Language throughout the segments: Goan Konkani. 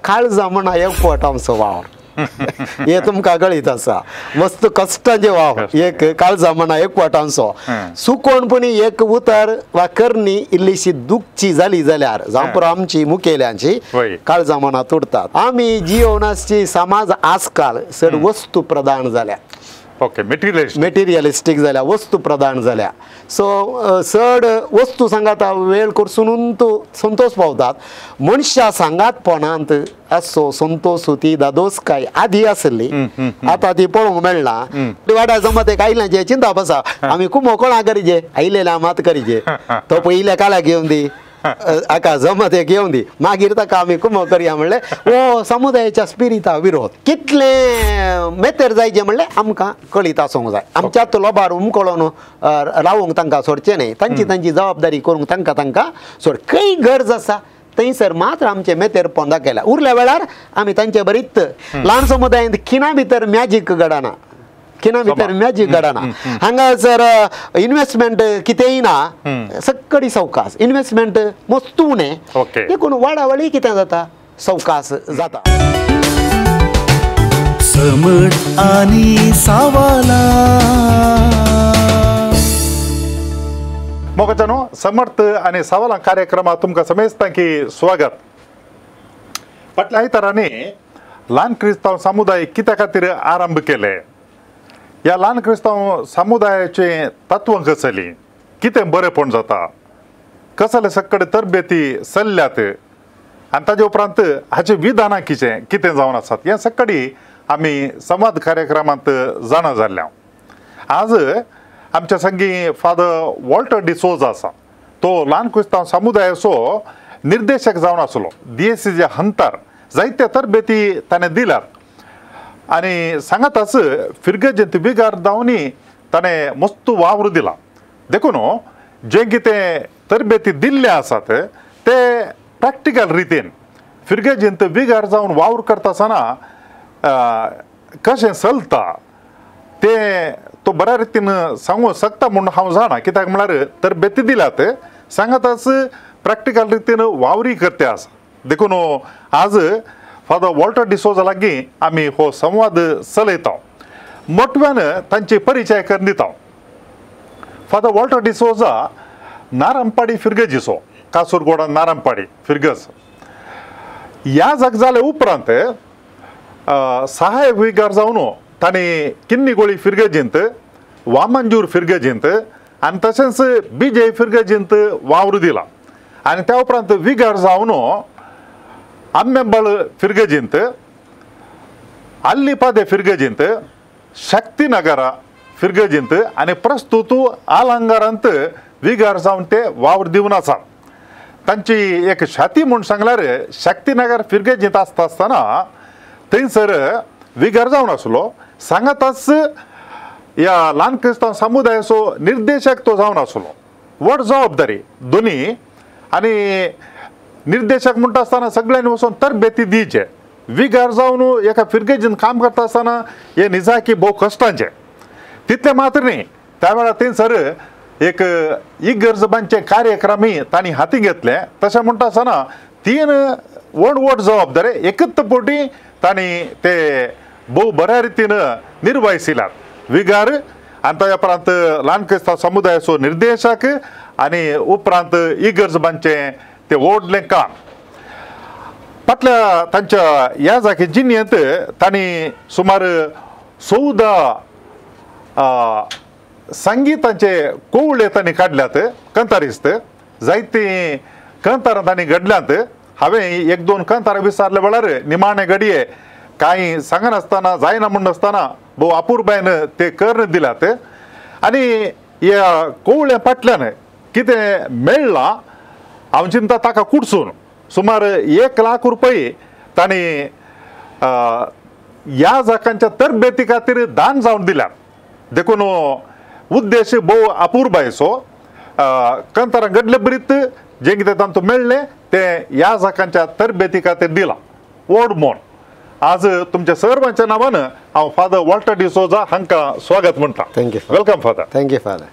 काळजा म्हणा एकवट आमचो वावर हे तुमकां कळीत आसा. मस्त कश्टांचे वावर एक काळजा म्हणा एकवट आमचो. सुकोणपणी एक उतर वा करणी इल्लीशी दुखची जाली जाल्यार जावं आमची मुखेल्यांची काळजा मना तुडतात. आमी जियोनासची समाज आजकाल चड वस्तू प्रधान जाल्या. ओके, मटेरियलिस्टीक जाल्या, वस्तू प्रधान जाल्या. सो चड वस्तू सांगाता वेळ करसून संतोष पावतात. मनशां सांगातपणांत असो संतोष ती दादोस काय आदी आसली, आतां ती पळोवंक मेळना. वाड्या जमत आयल्या जे चिंतप आसा आमी कुमो कोणा करीजे आयलेल्या मात करीजे, तो पयल्या कालाक घेवन दी आका जमत एक येवन दी मागीर ताका आमी कुमो करया म्हणलें हो समुदायाच्या स्पिरिता विरोध. कितले मेतेर जायचे म्हणलें आमकां कळीत आसूंक जाय. आमच्यात लोबार उमकळोन रावूंक तांकां सोडचें न्हय. तांची तांची जबाबदारी करूंक तांकां तांकां सोड. खंय गरज आसा थंयसर मात्र आमचें मेतेरपण दाखयलां. उरल्या वेळार आमी तांचे बरीच ल्हान समुदायांत खिणा भितर मॅजीक घडना, खिणा भितर मॅजीक घडना. हांगासर इन्वेस्टमेंट कितेंय ना, सक्कडी सवकास इन्वेस्टमेंट मस्त उणें, देखून वाडावळी कितें जाता सवकास जाता. समट आनी सावाला मोगाच्यानो, समर्थ आनी सवालां कार्यक्रमात तुमकां समेस्तां की स्वागत. फाटल्या आयतारांनी ल्हान क्रिस्तांव समुदाय कित्या खातीर आरंभ केले, ह्या ल्हान क्रिस्तांव समुदायाचें तत्वां कसलीं, कितें बरेंपण जाता, कसले सक्कड तरबेती सल्ल्यात आनी ताजे उपरांत हाचें विधानां कितें कितें जावन आसात, हें सक्कडी आमी संवाद कार्यक्रमांत जाणा जाल्ल्या. आज आमच्या संगी फादर वॉल्टर डिसोजा आसा. तो ल्हान क्रिस्तांव समुदायाचो निर्देशक जावन आसलो. डीएसीचे हंतार जायते तरबेती ताणें दिल्यात आनी सांगाताच फिर्गजेंत बिगार दावनी ताणें मस्त वावर दिला. देखून जें कितें तरबेती दिल्ले आसात ते प्रॅक्टिकल रितीन फिर्गजेंत बिगार जावन वावर करता आसतना कशें चलता तें तो बऱ्या रितीन सांगूंक शकता म्हूण हांव जाणा. कित्याक म्हळ्यार तरबेती दिल्यात सांगाताच प्रॅक्टिकल रितीन वावरी करते आसा. देखून आज फादर वॉल्टर डिसोजा लागीं आमी हो संवाद चलयता. मोटव्यान तांचे परिचय करून दिता. फादर वॉल्टर डिसोजा नारंपाडी फिर्गजीचो, कासरगोडा नारंपाडी फिर्गज. ह्या जाग जाले उपरांत सहायक विगार जावन तांणी किन्नीगोळी फिर्गजींत, वामनजूर फिर्गजींत आनी तशेंच बिजय फिर्गजींत वावर दिला. आनी त्या उपरांत विगार जावन आम्बेंबळ फिर्गजींत, आल्लीपादे फिर्गजींत, शक्तीनगरा फिर्गजींत आनी प्रस्तुत आलंगारांत विगार जावन ते वावर दिवन आसात. तांची एक छाती म्हूण सांगल्यार शक्तीनगर फिर्गजींत आसता आसतना थंयसर विगार जावन आसलो. सांगाताच ह्या ल्हान क्रिस्तांव समुदायाचो निर्देशक तो जावन आसलो. व्हड जबाबदारी दोनी आनी निर्देशक म्हणटा आसतना सगळ्यांनी वचून तरबेती दिवचे. विगार जावन एका फिर्गजीन काम करता आसतना हे निजाकी भोव कश्टांचें. तितलें मात्र न्ही, त्या वेळार थंयसर एक इगर्ज बांदचे कार्यक्रमय तांणी हाती घेतले. तशें म्हणटा आसतना तीन व्हड व्हड जबाबदारी एकच पोटी तांणी ते भोव बऱ्या रितीन निर्वायसिल्यात. विगार आनी ताज्या उपरांत ल्हान क्रिस्तांव समुदायाचो निर्देशक आनी उपरांत इगर्ज बांदचें ते व्हडलें काम. फाटल्या तांच्या ह्या जागे जिणेंत तांणी सुमार 14 संगीताचे कोवळे तांणी काडल्यात. कंतारिस्त जायतीं कंतारां तांणी घडल्यांत. हांवें एक दोन कंतारां विचारल्या वेळार निमाणे घडये कांय सांगनासतना जायना म्हूण नासतना भोव अपुरबायन ते करून दिल्यात. आनी ह्या कोवळ्या फाटल्यान कितें मेळ्ळां हांव चिंता ताका कुडसून सुमार 1 लाख रुपये तांणी ह्या जाकांच्या तरबेती खातीर दान जावन दिल्यात. देखून उद्देश भोव अपुरबायेचो. कंतारां घडले बरीत जें कितें तांतूं मेळ्ळें तें ह्या जाकांच्या तरबेती खातीर दिलां. व्हड मोन आज तुमच्या सर्वांच्या नांवान हांव फादर वॉल्टर डिसोजा हांकां स्वागत म्हणटा. Thank you. Welcome father. Thank you father.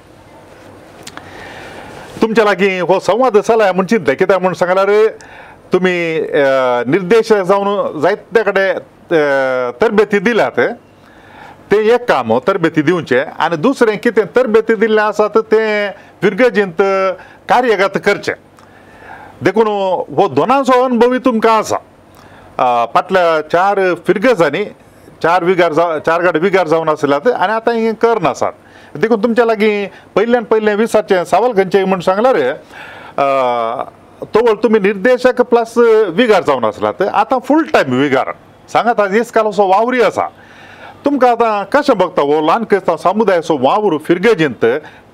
तुमच्या लागीं हो संवाद चलया म्हूण चिंतलें, कित्याक म्हूण सांगल्यार तुमी निर्देशक जावन जायते कडेन तरबेती दिल्यात ते एक काम तरबेती दिवचें आनी दुसरें कितें तरबेती दिल्लें आसा तें फिरगर्जींत कार्यगत करचें. देखून हो दोनांचो अनुभवी तुमकां आसा. फाटल्या 4 फिरगर्जांनी 4 विगार 4 गाडी विगार जावन आसल्यात आनी आतां हें करना आसात. देखून तुमच्या लागीं पयल्यान पयलें विचारचें सवाल खंयचें म्हूण सांगल्यार तोवळ तुमी निर्देशक प्लस विगार जावन आसल्यात आतां फूल टायम विगार सांगात आज इस्काल असो वावरी आसा. तुमकां आतां कशें बघता हो ल्हान क्रिस्तांव समुदायाचो वावर फिरगर्जींत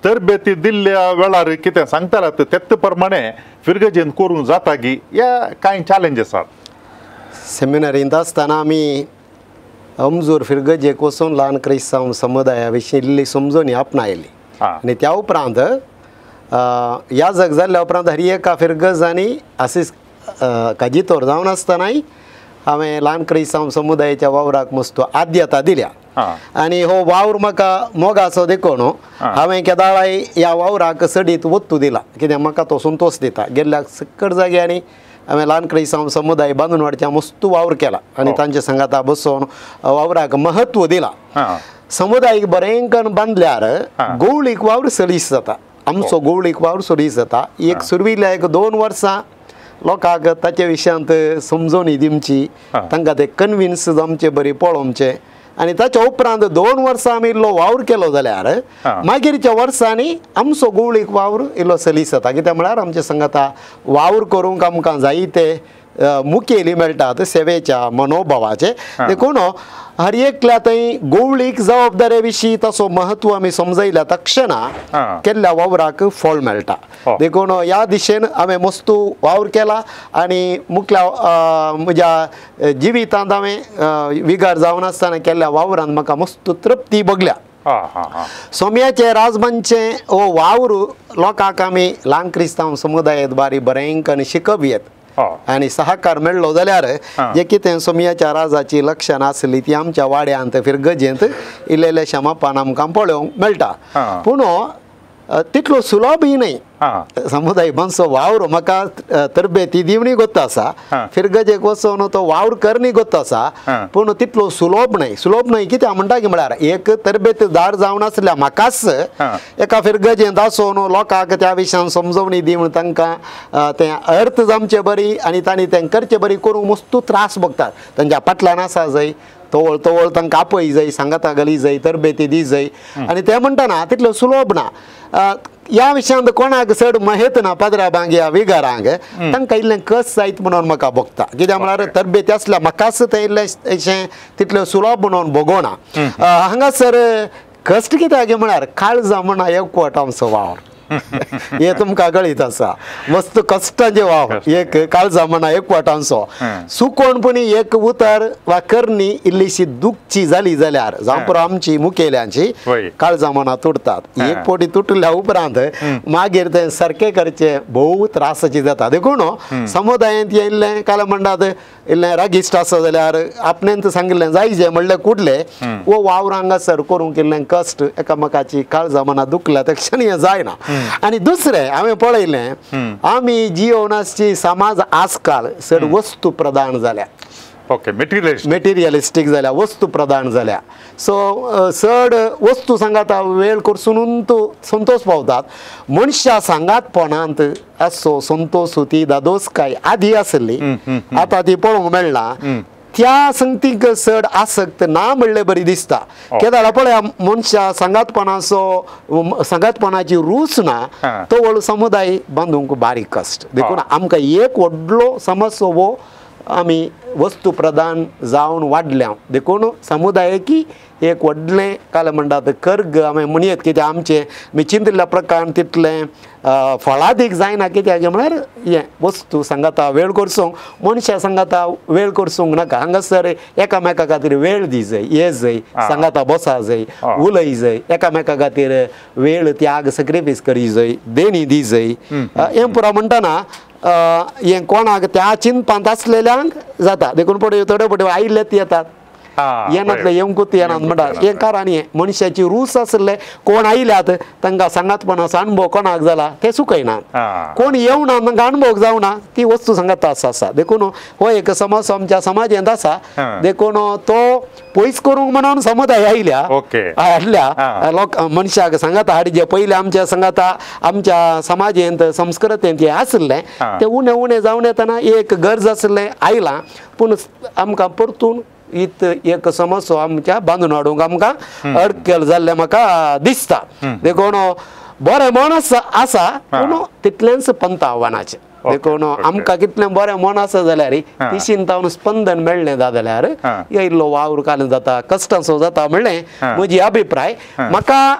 तरबेती दिल्ल्या वेळार कितें सांगताल्यात तेच प्रमाणे फिरगर्जींत करूंक जाता की ह्या कांय चॅलेंज आसात. सेमिनारींत आसतना आमी अमजूर फिरगर्जेक वचून ल्हान क्रिस्तांव समुदाया विशीं इल्ली समजणी आपणायली आनी त्या उपरांत याजक जाल्ल्या उपरांत हर एका फिरगर्जांनी आसीस काजितोर जावन आसतनाय हांवें ल्हान क्रिस्तांव समुदायाच्या वावराक मस्त आद्यता दिल्या आनी हो वावर म्हाका मोगाचो देखून हांवें केदाळाय ह्या वावराक सडीत वत्तू दिला कित्याक म्हाका तो संतोश दिता. गेल्ल्या सकट जाग्यांनी हांवें ल्हान क्रिस्तांव समुदाय बांदून हाडच्या मस्त वावर केला आनी तांचे सांगाता बसोवन वावराक महत्व दिला. समुदायीक बरें बांदल्यार गवळीक वावर सलीस जाता. आमचो गवळीक वावर सलीस जाता. एक सुरविल्ल्या 1-2 वर्सां लोकांक ताचे विशयांत समजोवणी दिवची तांकां ते कन्विन्स जावचे बरी पळोवचें आनी ताच्या उपरांत 2 वर्सां आमी इल्लो वावर केलो जाल्यार मागीरच्या वर्सांनी आमचो गवळीक वावर इल्लो सलीस जाता. कित्याक म्हळ्यार आमचे सांगाता वावर करूंक आमकां जायते मुखेली मेळटात सेवेच्या मनोभावाचे. देखून हर एकल्या थंय गवळीक जबाबदारे विशीं तसो महत्व आमी समजयल्या तक्षणा केल्ल्या वावराक फळ मेळटा. देखून ह्या दिशेन हांवें मस्त वावर केला आनी मुखल्या म्हज्या जिवितांत हांवें विगार जावन आसतना केल्ल्या वावरान म्हाका मस्त तृप्ती भोगल्या. सोम्याचे राजमानचें हो वावर लोकांक आमी ल्हान क्रिस्तांव समुदायांत बारी बरें शिकप येत आनी सहकार मेळ्ळो जाल्यार जे कितें सोमयाच्या राजाची लक्षणां आसली ती आमच्या वाड्यांत फिरगर्जेंत इल्लेल्या मापान आमकां पळोवंक मेळटा. पूण तितलो सुलभय न्हय समुदाय बांदचो वावर म्हाका तरबेती दिवणी गोत्त आसा फिरगर्जेक वचून तो वावर करणी गोत्त आसा पूण तितलो सुलभ न्हय. सुलभ न्हय कित्याक म्हणटा की म्हळ्यार एक तरबेतदार जावन आसल्या म्हाकाच एका फिरगर्जेंत आसून लोकांक त्या विशयान समजवणी दिवन तांकां तें अर्थ जावचे बरी आनी तांणी तें करचे बरी करूंक मस्त त्रास भोगतात. तांच्या फाटल्यान आसा जाय तवळ तवळ तांकां आपय जाय सांगाता घाली जाय तरबेती दी जाय आनी तें म्हणटना तितलें सुलभ ना. ह्या विशयांत कोणाक चड महेत ना पाद्राबांक ह्या विगारांक तांकां इल्लें कस जायत म्हणून म्हाका भोगता. कित्याक म्हळ्यार तरबेती आसल्या म्हाकाच तें इल्लें अशें तितलें सुलभ म्हणून भोगोना. हांगासर कश्ट कित्याक म्हळ्यार काळजां म्हणा एकवट आमचो वावर हे तुमकां कळीत आसा. मस्त कश्टांचे वावर एक काळजां म्हणा एकवटांचो सुकोणपणी एक उतर वा करणी इल्लीशी दुखची जाली जाल्यार जावं पुरो आमची मुखेल्यांची काळजां मनां तुटतात. एक फावटी तुटल्या उपरांत मागीर तें सारकें करचें भोव त्रासाचें जाता. देखून समुदायांत इल्लें काल म्हणटात इल्लें रागिश्ट आसा जाल्यार आपणें सांगिल्लें जायजें म्हणलें कुडलें वो वावर हांगासर करूंक इल्लें कश्ट एकामेकाची काळजां मनां दुखल्या त्या क्षणी हें जायना. आनी दुसरें हांवें पळयलें आमी जियोवन आसची समाज आजकाल चड वस्तू प्रधान जाल्या. ओके, मटेरियलिस्टीक जाल्या, वस्तू प्रधान जाल्या. सो चड वस्तू सांगाता वेळ करसून संतोष पावतात. मनशां सांगातपणांत असो संतोष ती दादोसकाय आदी आसली आतां ती पळोवंक मेळना. त्या संगतीक चड आसक्त ना म्हणले बरी दिसता. केदाळा पळया मनशां सांगातपणाचो सांगातपणाची रूच ना तो व्हडलो समुदाय बांदूंक बारीक कश्ट. देखून आमकां एक व्हडलो समस्या हो आमी वस्तू प्रधान जावन वाडल्या. देखून समुदायकी एक व्हडलें काल म्हणटात कर्ग आमी म्हणयत कित्याक आमचें आमी चिंतिल्ल्या प्रकारान तितलें फळादीक जायना. कित्याक म्हळ्यार हें वस्तू सांगाता वेळ करसूंक मनशां सांगाता वेळ करसूंक नाका. हांगासर एकामेका खातीर वेळ दी जाय, ये जाय, सांगाता बसा जाय, उलय जाय, एकामेका खातीर वेळ त्याग सेक्रिफायस करी जाय, देणी दी जाय. हें पुरो म्हणटना हें कोणाक त्या चिंतपांत आसलेल्यांक जाता. देखून पळय थोडे पळय आयिल्लेच येतात येनातले येवंकूच येनात म्हणटात. हें कारण हें मनशाची रूच आसले कोण आयल्यात तांकां सांगातपणाचो अणभव कोणाक जाला ते चुकयनात, कोण येवना तांकां अणभव जावना ती वस्तू सांगात आसा आसा. देखून हो एक समस्या आमच्या समाजांत आसा. देखून तो पयस करूंक म्हणून समुदाय आयल्या हाडल्या लोक मनशाक सांगाता हाडचे. पयलीं आमच्या सांगाता आमच्या समाजेंत संस्कृतेंत हें आसलें तें उणें उणें जावन येतना एक गरज आसलें आयलां, पूण आमकां परतून इत एक समस्या आमच्या बांदून हाडूंक आमकां अडकेल जाल्लें म्हाका दिसता. देखून बरें मन आसा पूण तितलेंच पंत आव्हानाचें. देखून आमकां कितलें बरें मन आसा जाल्यार तिशीन तावन स्पंदन मेळ्ळें जा जाल्यार इल्लो वावर काल जाता कश्टांचो जाता म्हणलें म्हजी अभिप्राय. म्हाका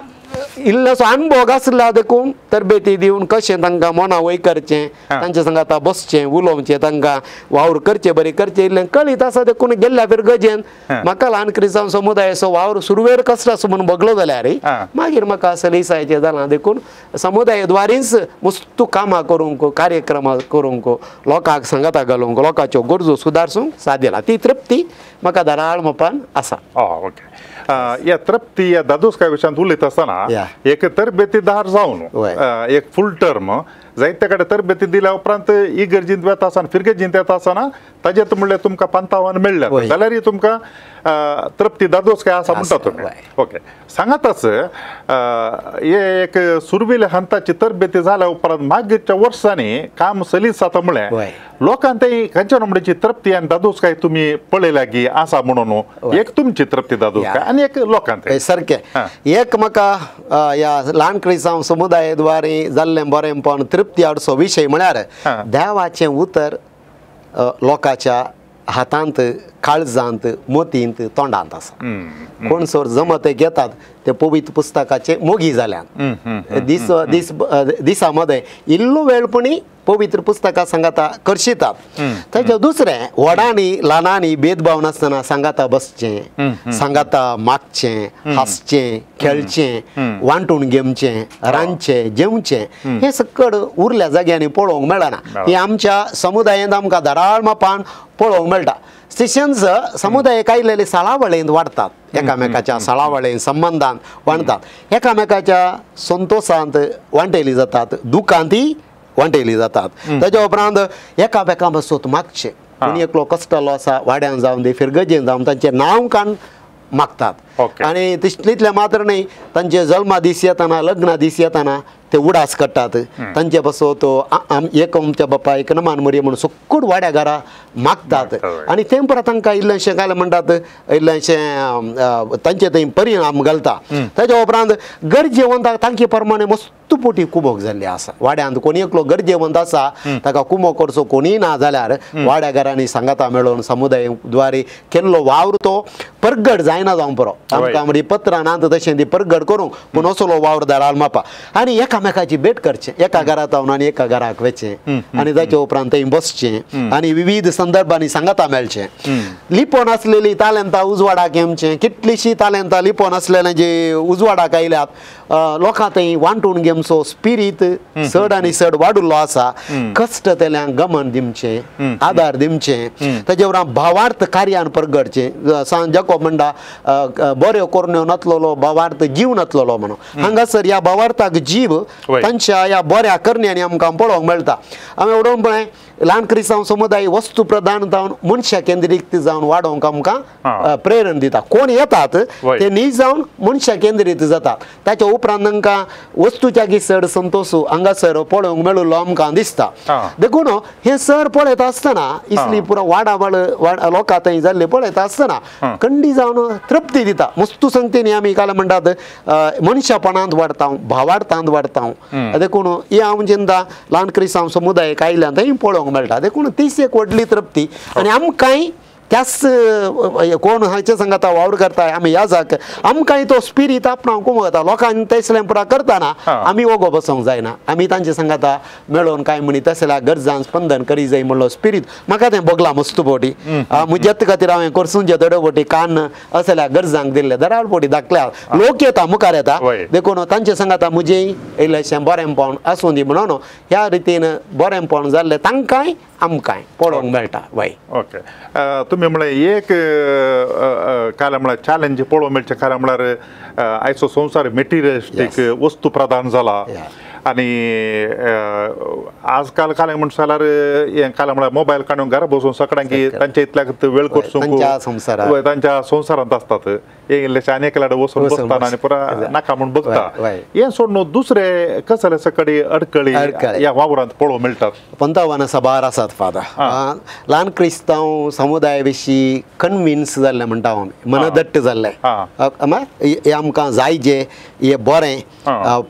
इल्लोसो अणभव आसला देखून तरबेती दिवन कशें तांकां मना वय करचें, तांचे सांगाता बसचें उलोवचें, तांकां वावर करचें बरें करचें इल्लें कळीत आसा. देखून गेल्ल्या फिरगजेन म्हाका ल्हान क्रिस्तांव समुदायाचो वावर सुरवेर कसलो आसा म्हणून बगलो जाल्यार मागीर म्हाका सलीसायचें जालां. देखून समुदायाद्वारीच मस्तू कामां करूंक कार्यक्रमां करूंक लोकांक सांगाता घालूंक लोकांच्यो गरजो सुदारसूंक सादेला ती तृप्ती म्हाका धाराळ मापान आसा. ओके, ह्या तृप्ती ह्या दादोसकाय विशयांत उलयता आसतना एक तरबेतीदार जावन एक फूल टर्म जायते कडेन तरबेती दिल्या उपरांत इगर्जींत वेता आसतना फिरगर्जींत येता आसतना ताजेर म्हणल्यार तुमकां पंतावन मेळ्ळ्या जाल्यार तुमकां तृप्ती दादोसकाय आसा म्हणटा तुमी. ओके, सांगाताच हे एक सुरवेल्या हंताची तरबेती जाल्या उपरांत मागीरच्या वर्सांनी काम सलीस जाता म्हळ्यार लोकांक ते खंयच्या नमडेची तृप्ती आनी दादोसकाय तुमी पळयल्या की आसा म्हणून एक तुमची तृप्ती दादोसकाय आनी एक लोकांक सारकें. एक म्हाका ह्या ल्हान क्रिस्तांव समुदायाद्वारे जाल्लें बरेंपण तृप्ती हाडचो विशय म्हळ्यार देवाचें उतर लोकांच्या हातांत काळजांत मतींत तोंडांत आसा. कोण सर जमते घेतात ते पवित्र पुस्तकाचे मोगी जाल्यान दीस दीस दिसा मदें इल्लो वेळ पणी पवित्र पुस्तकां सांगाता करशितात. ताच्या दुसरें व्हडांनी ल्हानांनी भेदभाव नासतना सांगाता बसचें, सांगाता मागचें, हांसचें, खेळचें, वांटून घेवचें, रांदचें, जेवचें हें सकड उरल्या जाग्यांनी पळोवंक मेळना. हें आमच्या समुदायांत आमकां धाराळ मापान पळोवंक मेळटा. तशेंच समुदायाक आयिल्ले साळावळेंत वाडटात, एकामेकाच्या साळावळेन संबंदान वाडटात, एकामेकाच्या संतोशांत वांटेली जातात, दुखांतय वांटेली जातात. ताच्या उपरांत एकामेकां पासून मागचें, कोणी एकलो कश्टलो आसा वाड्यान जावन दी फिरगजेन जावन तांचें नांव काडून मागतात. आनी तितलें मात्र न्हय तांचे जल्मा दीस येतना लग्ना दीस येतना ते उडास काडटात तांचे पासून एक आमच्या बापा एक नमान मरी म्हणून सुकूट वाड्या घरा मागतात. आनी तें परत तांकां इल्लेंशें घालें म्हणटात इल्लेंशें तांचे थंय परिणाम घालता. ताच्या उपरांत गरजेवंत तांचे प्रमाणे मस्त पोटी कुमोक जाल्ली आसा. वाड्यांत कोणी एकलो गरजेवंत आसा ताका कुमोक करचो कोणीय ना जाल्यार वाड्या घरांनी सांगाता मेळोवन समुदाय द्वारे केल्लो वावर तो परगट जायना जावंक पुरो. आमकां म्हणजे पत्रां नात तशें ती परगट करूंक पूण असलो वावर धाडाल मापा. आनी एकामेकाची भेट करचें, एका घरांत जावन आनी एका घराक वचचें आनी ताच्या उपरांत थंय बसचें आनी विविध संदर्भांनी सांगाता मेळचें. लिपोवन आसलेली तालेंतां उजवाडाक येवचें, कितलीशीं तालेंतां लिपोवन आसलेलें जी उजवाडाक आयल्यात लोकां थंय वांटून घेवचो स्पिरीत चड आनी चड वाडिल्लो आसा. कश्ट तेल्यांक गमन दिवचें, आदार दिवचें, ताचे उपरांत भावार्थ कार्यान परगटचें. सांत जाकोब म्हणटा बऱ्यो करण्यो नातलेलो भावार्थ जीव नातलेलो म्हणून. हांगासर ह्या भावार्थाक जीव तांच्या ह्या बऱ्या करण्यांनी आमकां पळोवंक मेळटा. आमी उडोवन पळय ल्हान क्रिस्तांव समुदाय वस्तू प्रधान जावन मनशा केंद्रीत जावन वाडोवंक आमकां प्रेरण दिता. कोण येतात ते न्ही जावन मनशा केंद्रीत जातात. ताच्या उपरांत तांकां वस्तूच्या चड संतोश हांगासर पळोवंक मेळिल्लो आमकां दिसता. देखून हें सर पळयता आसतना इसली पुरो वाडावळ लोकां थंय जाल्ले पळयता आसतना कंडी जावन तृप्ती दिता. मस्तू संगतीन आमी काल म्हणटात मनशापणांत वाडटा, भावार्थांत वाडटा. देखून हें हांव चिंता ल्हान क्रिस्तांव समुदायाक आयल्यान थंय पळोवंक मेळटा. देखून तीच एक व्हडली तृप्ती. आनी आमकांय त्याच कोण हांचे सांगाता वावर करता आमी ह्या जाक आमकांय तो स्पिरीत आपणाक कुमता. लोकांनी तसलें पुरा करतना आमी ओगो बसोंक जायना, आमी तांचे सांगाता मेळोवन काय म्हणी तसल्या गरजान स्पंदन करी जाय म्हणलो स्पिरीत म्हाका तें भोगलां मस्त पोटी. म्हज्याच खातीर हांवें कोर्सूंचे थोडे पोटी कान असल्या गरजांक दिल्ले दराळ पोटी धाकल्या लोक येता मुखार येता. देखून तांचे सांगाता म्हजें इल्लेशें बरेंपण आसूं दी म्हणून ह्या रितीन बरेंपण जाल्लें तांकांय आमकांय पळोवंक मेळटा. वय, ओके, तुमी तुमी म्हळें एक काल म्हळ्यार चॅलेंज पळोवंक मेळचें कारण म्हळ्यार आयचो संवसार मेटिरियलिस्टीक वस्तू प्रधान जाला आनी आजकाल काल म्हणटा जाल्यार हें काल म्हळ्यार मोबायल काडून घरा बसून सगळ्यांक तांच्या इतल्याक वेळ करसूंक तांच्या संवसारांत आसतात इल्लेशें आनी एकल्याड वचून बसता आनी पुरा नाका म्हूण बघता. हें सोडून दुसरे कसले सकडी अडकळी ह्या वावरांत पळोवंक मेळटात. पंतावन साबार आसात फादर. ल्हान क्रिस्तांव समुदाया विशीं कन्विन्स जाल्लें म्हणटा आमी, मनदट्ट जाल्लें हें आमकां जाय जे हें बरें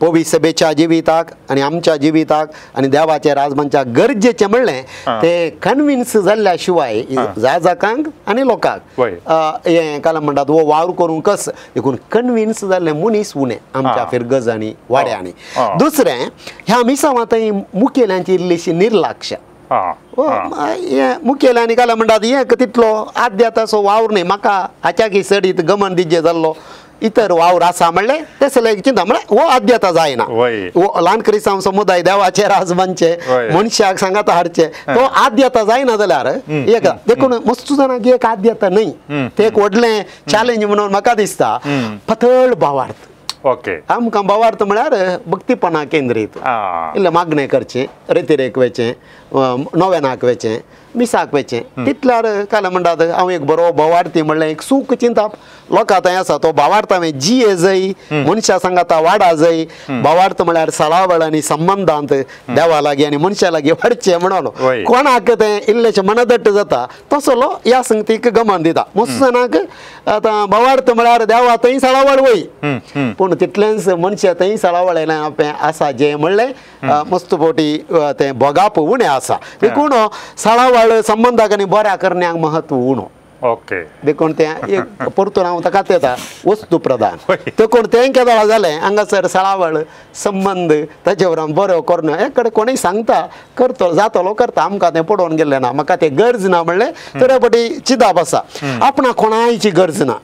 पवी सभेच्या जिविताक आनी आमच्या जिविताक आनी देवाच्या राजमानच्या गरजेचें म्हणलें ते कन्विन्स जाल्ल्या शिवाय जाजाकांक आनी लोकांक हें काल म्हणटात हो वावर करूंक कस देखून कन्विन्स जाल्ले मनीस उणें आमच्या फिरगजांनी वाड्यांनी. दुसरें ह्या मिसावांतय मुखेल्यांची इल्लीशी निर्लक्ष. हें मुखेल्यांनी काल म्हणटात हें तितलो आद्याताचो वावर न्ही म्हाका हाच्याकी चडीत गमन दिजे जाल्लो इतर वावर आसा म्हणलें तसलें चिंता म्हळ्यार हो आद्यता जायना. हो ल्हान क्रिस्तांव समुदाय देवाचे राजमानचे मनशाक सांगाता हाडचे तो आद्यता जायना जाल्यार एक देखून मस्तू जाणांक एक आद्यता न्ही ते एक व्हडलें चॅलेंज म्हणून म्हाका दिसता. पातळ भावार्थ. ओके आमकां भावार्थ म्हळ्यार भक्तीपणा केंद्रीत इल्लें मागणें करचें, रेतिरेक वचें, नोवेनाक वचें, मिसाक वचें तितल्यार काल म्हणटात हांव एक बरो भावार्थी म्हणलें एक सूख चिंताप लोकां थंय आसा. तो भावार्थ हांवें जिये जय मनशा सांगाता वाडा जय. भावार्थ म्हळ्यार सळावळ आनी संबंदांत देवा लागीं आनी मनशा लागीं वाडचें म्हणून कोणाक तें इल्लेशें मनदट्ट जाता तसलो ह्या संगतीक गमन दिता. मस्त जाणांक आतां भावार्थ म्हळ्यार देवा थंय सळावळ वय पूण तितलेंच मनशा थंय सळावळ येयलें आसा जें म्हणलें मस्त फावटी तें भोगाप उणें आसा. देखून सळावळ संबंदाक आनी बऱ्या करण्याक महत्व उणो. ओके देखून तें एक परतून हांव ताकाच येता वस्तू प्रधान. देखून तें केदळा जालें हांगासर सळावळ संबंद ताचे उपरांत बरो करणो हे कडेन कोणूय सांगता करतो जातलो करता आमकां तें पडोवन गेल्लें ना म्हाका तें गरज ना म्हणलें थोड्या फावटी चिंताप आसा. आपणाक कोणायची गरज ना,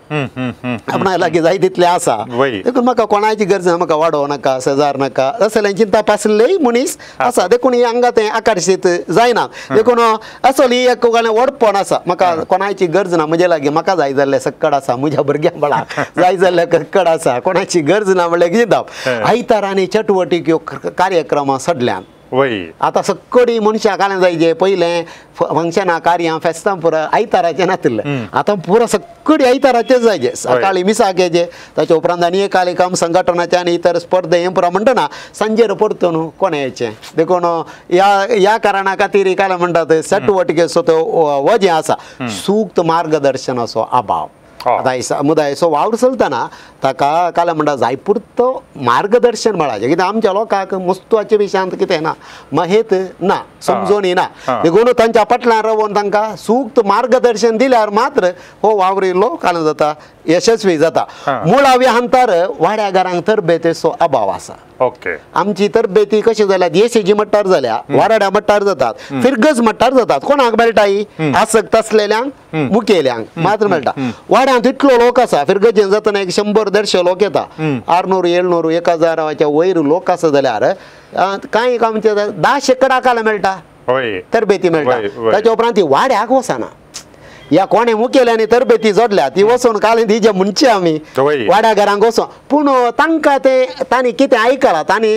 आपणा लागीं जाय तितलें आसा देखून म्हाका कोणायची गरज ना, म्हाका वाडोवं नाका शेजार नाका असलें चिंताप आसलेय मनीस आसा. देखून हें हांगा तें आकर्शीत जायना. देखून असली एक व्हडपण आसा म्हाका कोणायची गरज ना, म्हजे लागीं म्हाका जाय जाल्लें सक्कड आसा, म्हज्या भुरग्यां बाळाक जाय जाल्लें सक्कड आसा, कोणाची गरज ना म्हणल्यार चिंताप. आयतार आनी चटवटीक ह्यो कार्यक्रमां सडल्यान आतां सक्कडी मनशां काल्यां जायचे पयलें फंक्शनां कार्यां फेस्तां पुरा आयताराचें नातिल्लें आतां पुरा सक्कडी आयताराचें जायचे. सकाळीं मिसाक येचे ताच्या उपरांत आनी एक काम संघटनाचें आनी इतर स्पर्धे हें पुरा म्हणटना सांजेर परतून कोणें येचें. देखून ह्या ह्या कारणा खातीर काल्यां म्हणटात चटवटिकेचो तो वजें आसा सूक्त मार्गदर्शनाचो अभाव. आतां समुदायाचो वावर चलतना ताका काल्यां म्हणटा जाय पुरतो मार्गदर्शन मेळाचें कित्याक आमच्या लोकांक वस्तवाचे विशयांत कितें ना महेत ना समजोणी ना. देखून तांच्या फाटल्यान रावन तांकां सूक्त मार्गदर्शन दिल्यार मात्र हो वावर इल्लो काल्यां जाता यशस्वी जाता. मुळाव्या हंतार वाड्या घरांक तरबेतेचो अभाव आसा. ओके आमची तरबेती कशी जाल्या देशेची मट्टार जाल्या वाराड्या मट्टार जातात फिरगज मट्टार जातात कोणाक मेळटा ही आसक्त आसलेल्यांक मुखेल्यांक मात्र मेळटा. वाड्यांत इतलो लोक आसा फिरगजेन जातना एक 100-150 लोक येता 600 700 1000 वयर लोक आसा जाल्यार कांय आमचे 10 शेंकड्या काल मेळटा तरबेती मेळटा. ताच्या उपरांत ती वाड्याक वचना ह्या कोणें मुखेल्यांनी तरबेती जोडल्या ती वचून काल ती म्हणचे आमी वाड्या घरांक वचोन पूण तांकां तें तांणी कितें आयकलां तांणी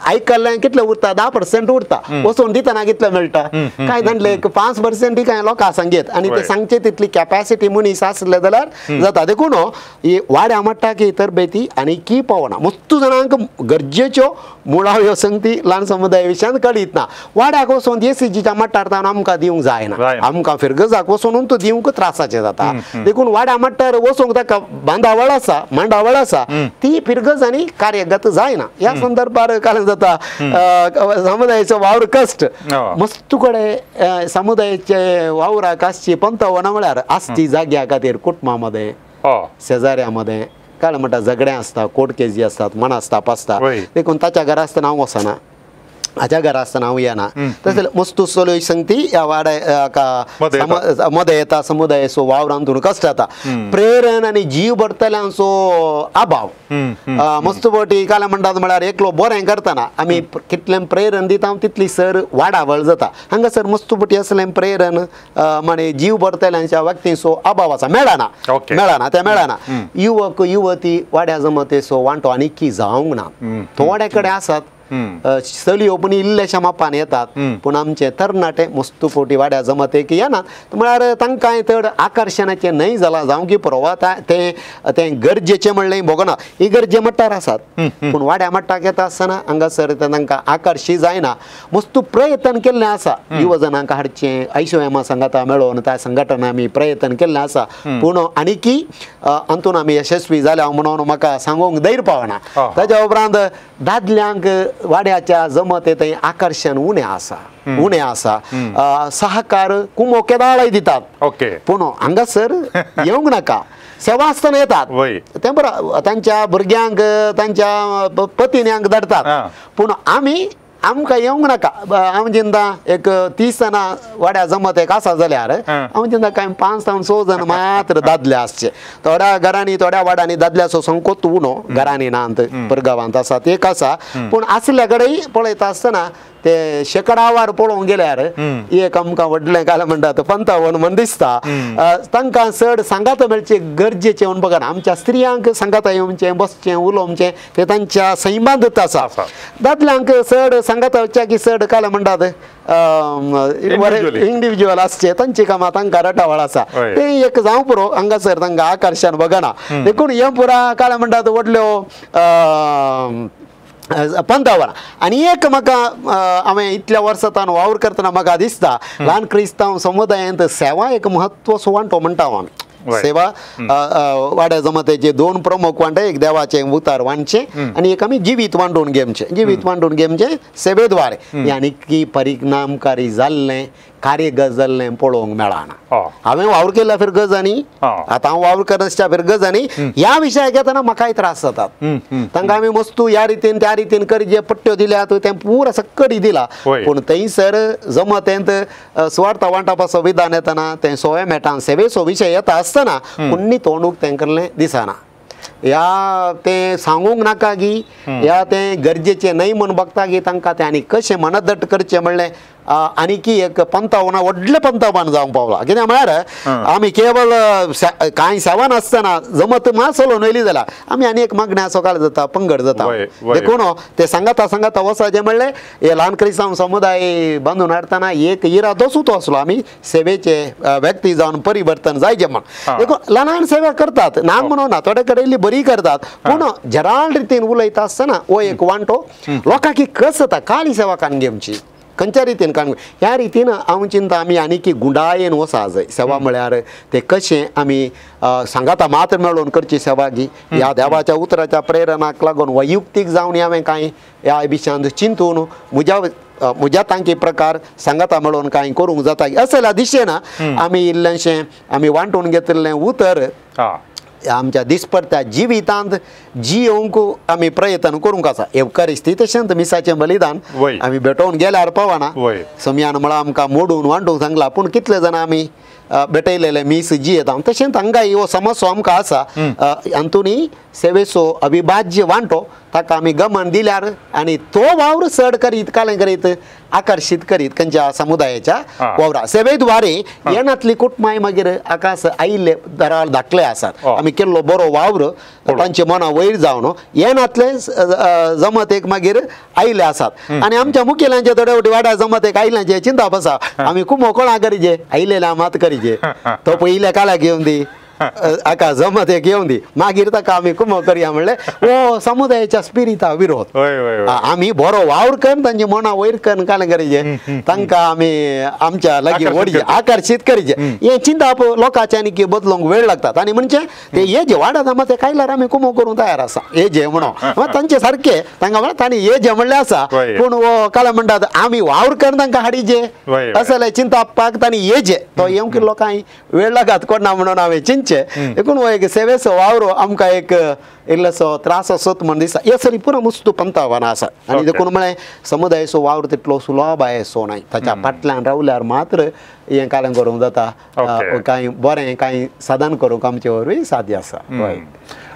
आयकल्लें कितलें उरता 10% उरता वचून दितना कितलें मेळटा कांय जाणलें एक 5% कांय लोकां सांगेत आनी ते सांगचे तितली कॅपॅसिटी मनीस आसले जाल्यार जाता. देखून ही वाड्या म्हणटा की तरबेती आनी की पावना मस्तू जाणांक गरजेच्यो मुळाव्यो संगती ल्हान समुदाय विशयांत कळीत ना. वाड्याक वचून एसीजीच्या मट्टार तावन आमकां दिवंक जायना आमकां फिरगजाक वचून तो दिवंक त्रासाचें जाता. देखून वाड्या मट्टार वचूंक ताका बांदावळ आसा मांडावळ आसा ती फिरगज आनी कार्यगत जायना. ह्या संदर्भार काल जाता समुदायाचो वावर कश्ट मस्तू कडेन समुदायाचे वावराक आसची पंतवना म्हळ्यार आसची जाग्या खातीर कुटुंबा मदें शेजाऱ्या मदें काल म्हणटा झगडें आसता कोर्ट केजी आसतात मनास्ताप आसता. देखून ताच्या घरा आसतना हांव वचना हाज्या घरा आसतना हांव येना तशें मस्तू चलयो संगती ह्या वाड्या मदें येता समुदायाचो वावर अंतून कश्ट जाता प्रेरण आनी जीव भरतल्यांचो अभाव मस्त फावटी काल म्हणटात म्हळ्यार एकलो बरें करतना आमी कितलें प्रेरण दिता तितली सर वाडावळ जाता हांगासर मस्त फावटी असलें प्रेरण म्हणजे जीव भरतल्यांच्या व्यक्तींचो अभाव आसा मेळना मेळना तें मेळना युवक युवती वाड्या जमतेचो वांटो आनी की जावंक ना थोडे कडेन आसात चलयो पूण इल्लेशा मापान येतात पूण आमचे तरणाटे मस्त फावटी वाड्या जमतेक येनात म्हळ्यार तांकां चड आकर्शणाचें न्हय जालां जावं की पुरो तें तें गरजेचें म्हणलें भोगना ही गरजे मट्टार आसात पूण वाड्या मट्टाक येता आसतना हांगासर तांकां आकर्शीत जायना मस्त प्रयत्न केल्लें आसा युवजनांक हाडचें आयशोएमा सांगाता मेळोवन त्या संघटना आमी प्रयत्न केल्लें आसा पूण आनीकी अंतून आमी यशस्वी जाल्या म्हणून म्हाका सांगूंक धैर्य पावना ताज्या उपरांत दादल्यांक वाड्याच्या जमते थंय आकर्शण उणें आसा उणें आसा सहकार कुमो केदाळय दितात ओके पूण हांगासर येवंक नाका सेवा आसतना येतात तें बरें तांच्या भुरग्यांक तांच्या पतिन्यांक धाडटात पूण आमी आमकां येवंक नाका हांव चिंता एक 30 जाणां वाड्या जमत एक आसा जाल्यार हांव चिंता कांय 5 जावन 6 जाण मात्र दादले आसचे थोड्या घरांनी थोड्या वाड्यांनी दादल्याचो संकोच उणो घरांनी नात परगांवांत आसा एक आसा पूण आसल्या कडेन पळयता आसतना ते शेकडावार पळोवंक गेल्यार एक आमकां व्हडलें काय म्हणटात पंतावन म्हण दिसता तांकां चड सांगात मेळचें गरजेचें म्हूण बघा आमच्या स्त्रियांक सांगाता येवचें बसचें उलोवचें तें तांच्या सैमांत आसा दादल्यांक चड सांगाता वचच्या की चड काय म्हणटात इंडिविज्युअल आसचे तांची कामां तांकां रटावळ आसा तें एक जावं पुरो हांगासर तांकां आकर्शण बघना देखून हें पुरा काय म्हणटात व्हडल्यो पंतावन आनी एक म्हाका हांवें इतल्या वर्सां वावर करतना म्हाका दिसता ल्हान क्रिस्तांव समुदायांत सेवा एक म्हत्वाचो वांटो म्हणटा हांव आमी सेवा वाड्या जमातेचे 2 प्रमुख वांटे एक देवाचें उतार वांटचें आनी एक आमी जिवीत वांटून घेवचें जिवीत वांटून घेवचें सेवेद्वारे आनी की परिणामकारी जाल्लें कार्यगत जाल्लें पळोवंक मेळना हांवें वावर केल्या फिरगजांनी आतां हांव वावर करनासच्या फिरगजांनी ह्या विशयाक येतना म्हाकाय त्रास जातात तांकां आमी वस्तू ह्या रितीन त्या रितीन करचे पट्ट्यो दिल्यात तें पुरा सक्कडी दिला पूण थंयसर जमतेंत सुवार्थ वांटपाचो विधान येतना तें सोवे मेटान सेवेचो विशय येता आसतना कोणी तोंडूक तेंकल्लें दिसना ह्या तें सांगूंक नाका की ह्या तें गरजेचें न्हय म्हूण बघता की तांकां तें आनी कशें मनदट करचें म्हणलें आनीकी एक पंतावना व्हडलें पंतावन जावंक पावलां कित्याक म्हळ्यार आमी केवल कांय सेवा नासतना जमत मात चलोवन येयली जाल्यार आमी आनी एक मागण्या सकाळ जाता पंगड जाता देखून ते सांगाता सांगाता वचपाचें म्हणलें हे ल्हान क्रिस्तांव समुदाय बांदून हाडटना एक इरादोच तो आसलो आमी सेवेचे व्यक्ती जावन परिवर्तन जायचें म्हण देखून ल्हान ल्हान सेवा करतात ना म्हणून ना थोडे कडेन इल्ली बरी करतात पूण जराळ रितीन उलयता आसतना हो एक वांटो लोकांक कस जाता काळी सेवा काडून घेवची खंयच्या रितीन काडून ह्या रितीन हांव चिंता आमी आनीकी गुंडायेन वचा जाय सेवा म्हळ्यार ते कशें आमी सांगाता मात्र मेळोवन करची सेवा गी ह्या देवाच्या उतराच्या प्रेरणाक लागून वैयक्तीक जावन हांवें कांय ह्या विशयांत चिंतून म्हज्या म्हज्या तांकी प्रकार सांगाता मेळोवन कांय करूंक जाता असल्या दिशेन आमी इल्लेंशें आमी वांटून घेतिल्लें उतर आमच्या दिसपडत्या जिवितांत जियोवंक आमी प्रयत्न करूंक आसा एवकारिस्ती तशेंच मिसाचें बलिदान आमी भेटोवन गेल्यार पावना समयान म्हळ्यार आमकां मोडून वांटूंक सांगला पूण कितले जाणां आमी भेटयलेले मीस जियेता तशेंच हांगाय हो समस्या आमकां आसा हातूंतय सेवेचो अविभाज्य वांटो ताका आमी गमन दिल्यार आनी तो वावर चड करीत कालें करीत आकर्शीत करीत खंयच्या समुदायाच्या वावरा सेवेद्वारे येनातली कुटुंबांय मागीर आकाश आयिल्ले दराळ धाकले आसात आमी केल्लो बरो वावर तांचे मनां वयर जावन येनातले जमतेक मागीर आयिल्ले आसात आनी आमच्या मुखेल्यांचे थोडे फावटी वाड्या जमतेक आयिल्ल्याचें चिंतप आसा आमी कुमो कोणा करीचे आयिल्ले मात करीचे तो पयल्या काळाक घेवन दी आका जमत एक येवन दी मागीर ताका आमी कुमो करया म्हणलें हो समुदायाच्या स्पिरिता विरोध आमी बरो वावर करून तांची मनां वयर करून कालें करीचे तांकां आमी आमच्या लागीं ओडचे आकर्शीत करीचे हें चिंतप लोकांचें आनी बदलूंक वेळ लागतात आनी म्हणजे ते हे जे वाडा जमा ते कायल्यार आमी कुमो करूंक तयार आसा हे जे म्हणून तांचे सारके तांकां म्हणल्यार तांणी हे जे म्हणलें आसा पूण हो कालें म्हणटात आमी वावर करून तांकां हाडीचे असलें चिंतपाक तांणी हे जे तो येवंक लोकांक वेळ लागत कोणा म्हणून हांवें चिंतचें. चिंतचें देखून हो एक सेवेचो वावर आमकां एक इल्लोसो त्रास असोत म्हण दिसता हे सरी पुरो मुस्तू पंतावान आसा आनी देखून म्हळें समुदायाचो वावर तितलो सुलभायेचो न्हय ताच्या फाटल्यान रावल्यार मात्र हें कालें करूंक जाता कांय बरें कांय साधन करूंक आमचे वरवीं साध्य आसा.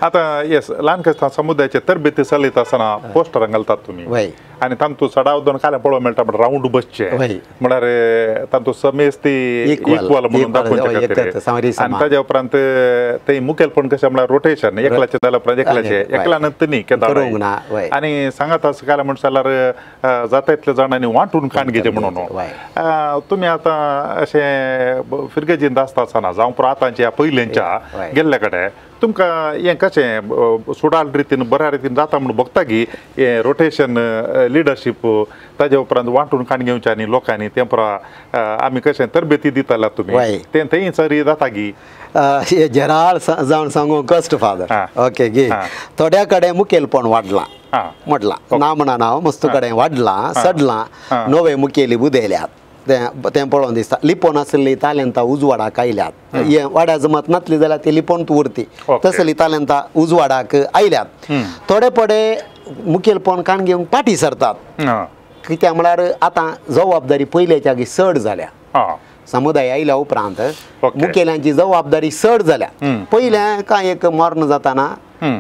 आतां येस ल्हान क्रिस्तांव समुदायाचे तरबेती चलयता आसतना पोस्टरां घालतात तुमी आनी तांतूं चडाव दोन काल्यां पळोवंक मेळटा म्हण रावंड बसचें म्हळ्यार तातूंत समेस्त इक्वल म्हणून दाखोवचे खातीर आनी ताज्या उपरांत ते मुखेलपण कशें म्हळ्यार रोटेशन एकल्याचें जाल्या उपरांत एकल्याचें एकल्यानच न्ही केन्ना आनी सांगात आसा काल्यां म्हणटा जाल्यार जाता इतल्या जाणांनी वांटून खाण घेवचें म्हणून. तुमी आतां अशें फिरगेजींत आसता आसतना जावं पुरो आतांच्या पयलींच्या गेल्ल्या कडेन तुमकां हें कशें सुडाल रितीन बऱ्या रितीन जाता म्हूण भोगता की हें रोटेशन लिडरशीप ताज्या उपरांत वांटून खाण घेवचें आनी लोकांनी तें पुरो आमी कशें तरबेती दिताले तुमी तें थंय सरी जाता की हे जराळ जावन सांगू कश्ट फादर ओके गी थोड्या कडेन मुखेलपण वाडलां म्हटलां ना म्हणा हांव मस्त कडेन वाडलां सडलां नवे मुखेली उदयल्यात तें तें पळोवन दिसता लिपोवन आशिल्ली तालेंतां उजवाडाक आयल्यात हे वाड्या जमत नासली जाल्यार ती लिपोवन उरती तसली तालेंतां उजवाडाक आयल्यात थोडे पडे मुखेलपण काण घेवंक फाटीं सरतात कित्याक म्हळ्यार आतां जबाबदारी पयल्याच्या आगी चड जाल्या समुदाय आयल्या उपरांत मुखेल्यांची जबाबदारी चड जाल्या. पयलें कांय एक मर्ण जाताना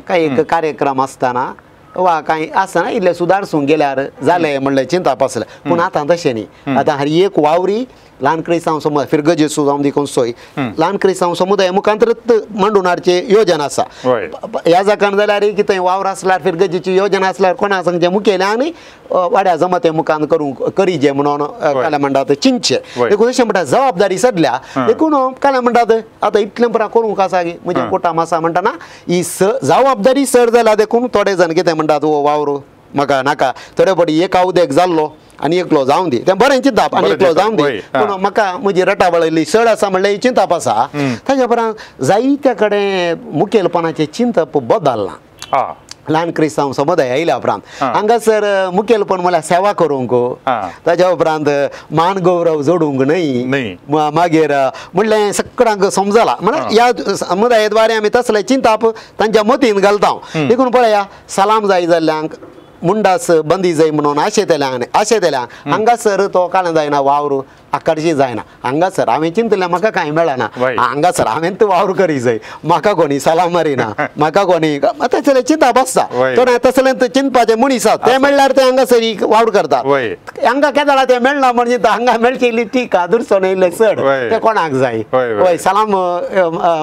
कांय एक कार्यक्रम आसतना वा कांय आसना इल्लें सुदारसूंक गेल्यार जालें म्हणलें चिंतप आसलें पूण आतां तशें न्ही आतां हर एक वावरी ल्हान क्रिस्तांव समुदाय फिरगजेचो जावं दी खंयचोय ल्हान क्रिस्तांव समुदाय मुखांतरच मांडून हाडची योजना आसा. ह्या जाकान जाल्यार कितें वावर आसल्यार फिरगजेची योजना आसल्यार कोणा सांगचें मुखेल्या आनी वाड्या जमते मुखान करूंक करीजे म्हणून काल्या म्हणटात चिंतचें देखून अशें म्हणटा जबाबदारी सदल्या देखून काल्या म्हणटात आतां इतलें पुरा करूंक आसा की म्हजें कुटाम आसा म्हणटना ही जबाबदारी चड जाल्या देखून थोडे जाण कितें म्हणटात हो वावर म्हाका नाका थोडे फावटी एक उदेक जाल्लो आनी एकलो जावं दी तें बरें चिंताप आनी एकलो जावं दी पूण म्हाका म्हजी रटावळ इल्ली चड आसा म्हणल्यार चिंताप आसा. ताच्या उपरांत जायत्या कडेन मुखेलपणाचें चिंतप बदल्लां ल्हान क्रिस्तांव समुदाय आयल्या उपरांत हांगासर मुखेलपण म्हळ्यार सेवा करूंक ताच्या उपरांत मान गौरव जोडूंक न्हय मागीर म्हणलें सगळ्यांक समजलां म्हळ्यार ह्या समुदाया द्वारे आमी तसलें चिंताप तांच्या मतीन घालता. देखून पळया सलाम जाय जाल्ल्यांक मुंडास बंदी जाय म्हणून आशेतल्यांक आशेतल्यांक हांगासर तो कांय जायना वावर आकर्शीत जायना हांगासर हांवें चिंतलें म्हाका कांय मेळना हांगासर हांवें तो वावर करी जाय म्हाका कोणी सलाम मारिना म्हाका कोणी तसलें चिंतप आसता थोडे तसलें चिंतपाचें मनीस आसा तें म्हणल्यार ते हांगासर वावर करतात हांगा केदाळा तें मेळना म्हणजे हांगा मेळची इल्ली टिका दुसरो इल्लें चड तें कोणाक जाय हय सलाम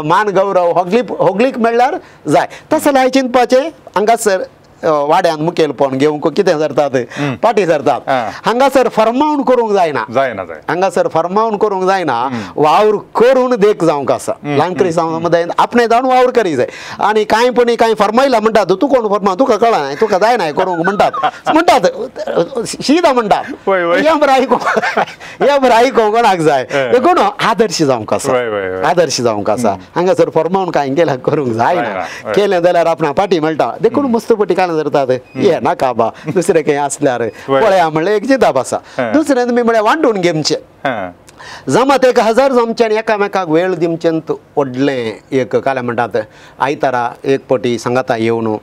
मान गौरव होगलीक मेळ्ळ्यार जाय तसलें हांवें चिंतपाचें हांगासर वाड्यान मुखेलपण घेवंक कितें सरतात फाटीं सरतात. हांगासर फरमावन करूंक जायना हांगासर फरमावन करूंक जायना वावर करून देख जावंक आसा ल्हान क्रिस्तांव समुदायान आपणें जावन वावर करी जाय आनी कांय पणी कांय फरमायला म्हणटात तूं कोण फरमाव तुका कळना तुका जायना करूंक म्हणटात म्हणटात शिदा म्हणटात हें बरें आयकूंक हें बरें आयकूंक कोणाक जाय देखून आदर्श जावंक आसा आदर्श जावंक आसा हांगासर फरमावन कांय केल्यार करूंक जायना केलें जाल्यार आपणा फाटीं मेळटा देखून मस्त पटी कांय करतात ये नाका बा दुसरें खंय आसल्यार पळया म्हणलें एक चिंतप आसा. दुसरें तुमी म्हळ्यार वांटून घेवचें जमात 1000 जमचें आनी एकामेकाक वेळ दिवचें व्हडलें एक काल्यां म्हणटात आयतारा एक पटी सांगाता येवन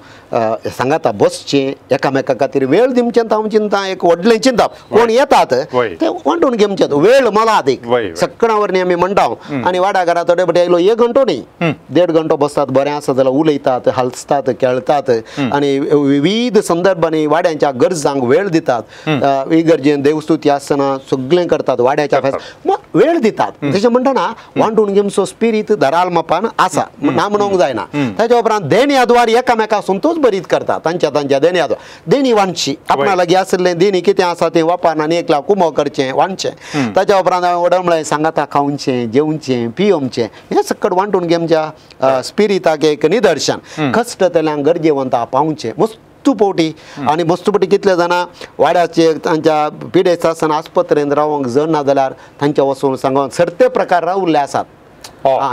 सांगाता बसचें एकामेका खातीर वेळ दिवचें हांव चिंता एक व्हडलें चिंतप कोण येतात ते वांटून घेवचें वेळ मला एक सगळ्यां वरवीं आमी म्हणटा आनी वाडा घरा थोडे पटी आयलो 1 घंटो न्ही 1.5 घंटो बसतात बरें आसा जाल्यार उलयतात हालसतात खेळतात आनी विविध संदर्भांनी वाड्यांच्या गरजांक वेळ दितात इगर्जेन देवस्तुती आसतना सगळें करतात वाड्याच्या वेळ दितात. तशें म्हणटना वांटून घेवचो स्पिरीत दराल मापान आसा ना म्हणूंक जायना. ताच्या उपरांत देण्या द्वारे एकामेका संतोष भरीत करतात तांच्या तांच्या देण्या द्वारे देणी वांटची आपणा लागीं आशिल्लें देणी कितें आसा तें वापरून आनी एकला कुमो करचें वांटचें. ताच्या उपरांत हांवें व्हडल म्हळें सांगाता खावचें जेवचें पियोवचें हें सकट वांटून घेवच्या स्पिरिताक एक निदर्शन कश्ट जातल्यांक गरजेवंता पावचें मस्त पोवटी आनी मस्त पटी कितले जाणां वाड्याचे तांच्या पिडेस्त आसतना आस्पत्रेंत रावंक जण ना जाल्यार तांच्या वचून सांगून सरते प्रकार रावल्ले आसात.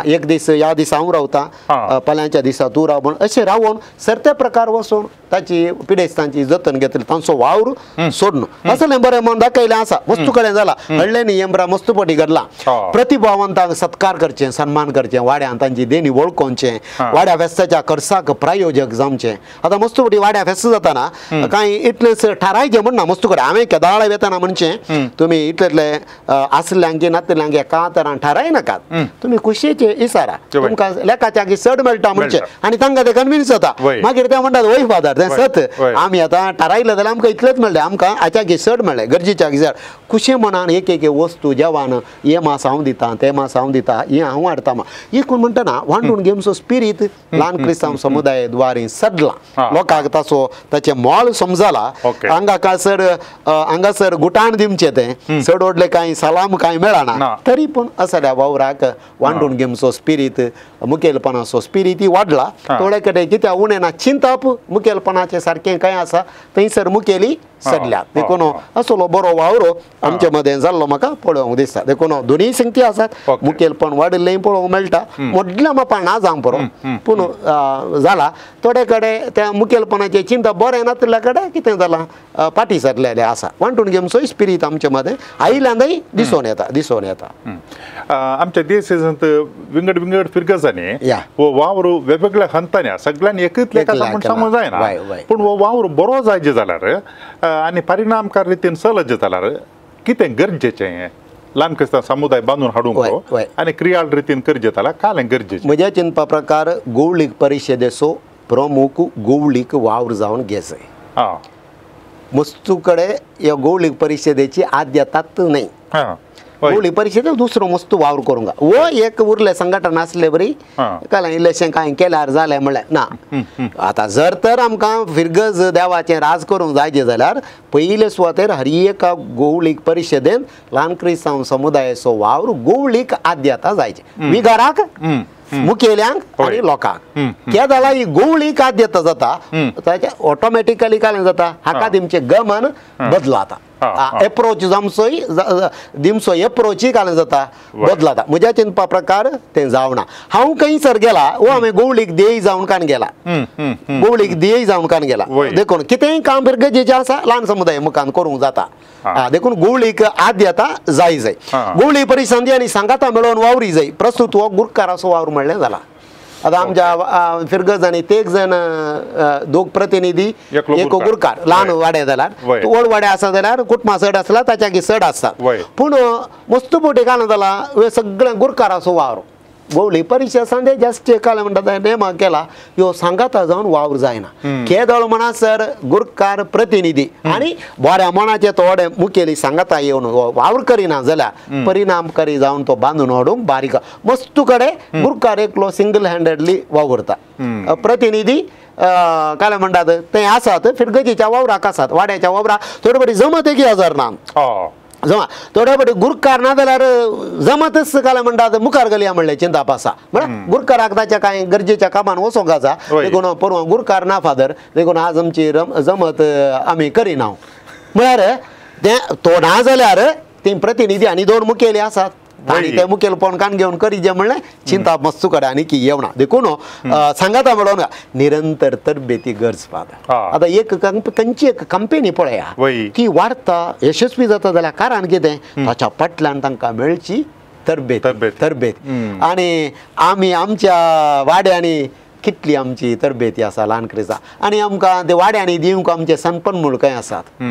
एक दीस ह्या दिसा हांव रावता फाल्यांच्या दिसा तूं राव म्हण अशें रावोन सरते प्रकार वचून ताची पिडेस्तांची जतन घेतली तांचो वावर सोडून असलें बरें मन दाखयलें आसा वस्तू कडेन जाला हडल्यानी येंब्रा मस्तुपटी घडला प्रतिभावंतांक सत्कार करचें सन्मान करचें वाड्यान तांची देणी वळखोवचें वाड्या फेस्ताच्या खर्चाक प्रायोजक जावचें आतां मस्तुपटी वाड्या फेस्त जाताना कांय इतलेंच थारायचें म्हण ना मस्तू कडेन हांवें केदाळा वेताना म्हणचें तुमी इतले आसल्यांक नातल्यांक एका तरान थारायनाकात तुमी खुशयेचे इसारा तुमकां लेखाच्या चड मेळटा म्हणचें आनी तांकां तें कन्विन्स जाता मागीर ते म्हणटात वय फादर तें सत आमी आतां थारायलें जाल्यार आमकां इतलेंच मेळ्ळें आमकां हाच्या चड मेळ्ळें गरजेच्या चड खुशे मनान एक एक वस्तू जेवण हें मास हांव दिता तें मास हांव दिता हें हांव हाडटा एकूण म्हणटना वांटून घेवचो स्पिरीत ल्हान क्रिस्तांव समुदाय द्वारे सदला लोकांक ताचो ताचें मोल समजला हांगा सर हांगासर गुटान दिवचें तें चड व्हडलें कांय सलाम कांय मेळना तरी पूण असल्या वावराक वांटून घेवचो स्पिरीत मुखेलपणाचो स्पिरीत वाडला थोडे कडेन कित्याक उणें ना चिंतप मुखेलपणाचें सारकें कांय आसा थंयसर मुखेली सडल्या देखून असलो बरो वावरो आमचे मदें जाल्लो म्हाका पळोवंक दिसता देखून दोनूय संगती आसात मुखेलपण वाडिल्लें पळोवंक मेळटा व्हडल्या मापान ना जावंक बरो पूण जाला थोडे कडेन त्या मुखेलपणाचें चिंतप बरें नातिल्ल्या कडेन कितें जालां फाटीं सरलेलें आसा वांटून घेवचोय स्पिरीत आमचे मदें आयिल्ल्यानय दिसून येता दिसून येता आमच्या देशांत विंगड विंगड फिरगजांनी हो वावर वेगवेगळ्या हंतांनी सगळ्यांनी एकच लेखा म्हूण सांगूंक जायना पूण हो वावर बरो जायचे जाल्यार आनी परिणामकार रितीन चलत जाल्यार कितें गरजेचें ल्हान क्रिस्तांव समुदाय बांदून हाडूंक आनी क्रियाळ रितीन करचें जाल्यार कालें गरजेचें म्हज्या चिंतपा प्रकार गोवळीक परिशदेचो प्रमुख गोवळीक वावर जावन घेजय मस्तू कडेन ह्या गोवळीक परिशदेची आद्यतात न्हय गोवळी परिशदेक दुसरो मस्त वावर करूंक हो एक उरलें संघटन आसले बरी कांय इल्लेशें कांय केल्यार जालें म्हणलें ना आतां जर तर आमकां फिरगज देवाचें राज करूंक जायचें जाल्यार पयले सुवातेर हर एका गोवळीक परिशदेन ल्हान क्रिस्तांव समुदायाचो वावर गोवळीक आद्यता जायचें विगाराक मुखेल्यांक आनी लोकांक कित्याक जाल्यार ही गोवळीक आद्यता जाता ताचें ऑटोमॅटिकली कांय जाता हाका तेमचें गमन बदलाता एप्रोच जामचोय दिमचो एप्रोचूय कांय जाता बदलाता म्हज्या चिंतपा प्रकार तें जावना हांव खंयसर गेला वो हांवें गोवळीक ध्येय जावन कान गेला गोवळीक ध्येय जावन कान गेला देखून कितेंय काम गरजेचें आसा ल्हान समुदाय मुखान करूंक जाता देखून गोवळीक आद्यता जाय जाय गोवळी परिसंधी आनी सांगाता मेळोवन वावरी जाय प्रस्तूत हो गुरकाराचो वावर म्हणलें जाला आतां आमच्या फिरगजांनी तेग जाण दोग प्रतिनिधी एक गुरकार ल्हान वाडे जाल्यार व्हड वाडे आसा जाल्यार कुटुंबां चड आसला ताच्या चड आसता पूण मस्त पोटी काल जाला सगळ्या गुरकाराचो वावर गोवळी परिशद सांदे जास्त काल म्हणटा नेमा केला ह्यो सांगाता जावन वावर जायना केदळ म्हणसर गुरकार प्रतिनिधी आनी बऱ्या मनाचे थोडे मुखेली सांगाता येवन वावर करिना जाल्यार परिणामकारी जावन तो बांदून हाडूंक बारीक मस्तू कडेन गुरकार एकलो सिंगल हँडेडली वावुरता प्रतिनिधी काय म्हणटात ते आसात फिरगजीच्या वावराक आसात वाड्याच्या वावराक थोडे बरी जमत एक हजार ना जमा थोडे बरे गुरकार ना जाल्यार जमतच काय म्हणटात मुखार गेली म्हणलें चिंताप आसा म्हळ्यार गुरकाराक ताच्या कांय गरजेच्या कामान वचोंक आसा देखून परवां गुरकार ना फादर देखून आज आमची जमत आमी करिना म्हळ्यार तें तो ना जाल्यार ती प्रतिनिधी आनी दोन मुखेली आसात आनी ते मुखेलपण कान घेवन करीजे म्हणलें चिंता मस्तू कडेन आनी की येवना देखून सांगाता म्हणून निरंतर तरबेती गरज फादर आतां एक खंयची एक कंपनी पळया ती वाडटा यशस्वी जाता जाल्यार कारण कितें ताच्या फाटल्यान तांकां मेळची तरबेत तरबेत आनी आमी आमच्या वाड्यांनी कितली आमची तरबेती आसा ल्हान क्रिस्तांव आनी आमकां ते वाड्यांनी दिवंक आमचे सनपण म्हूण कांय आसात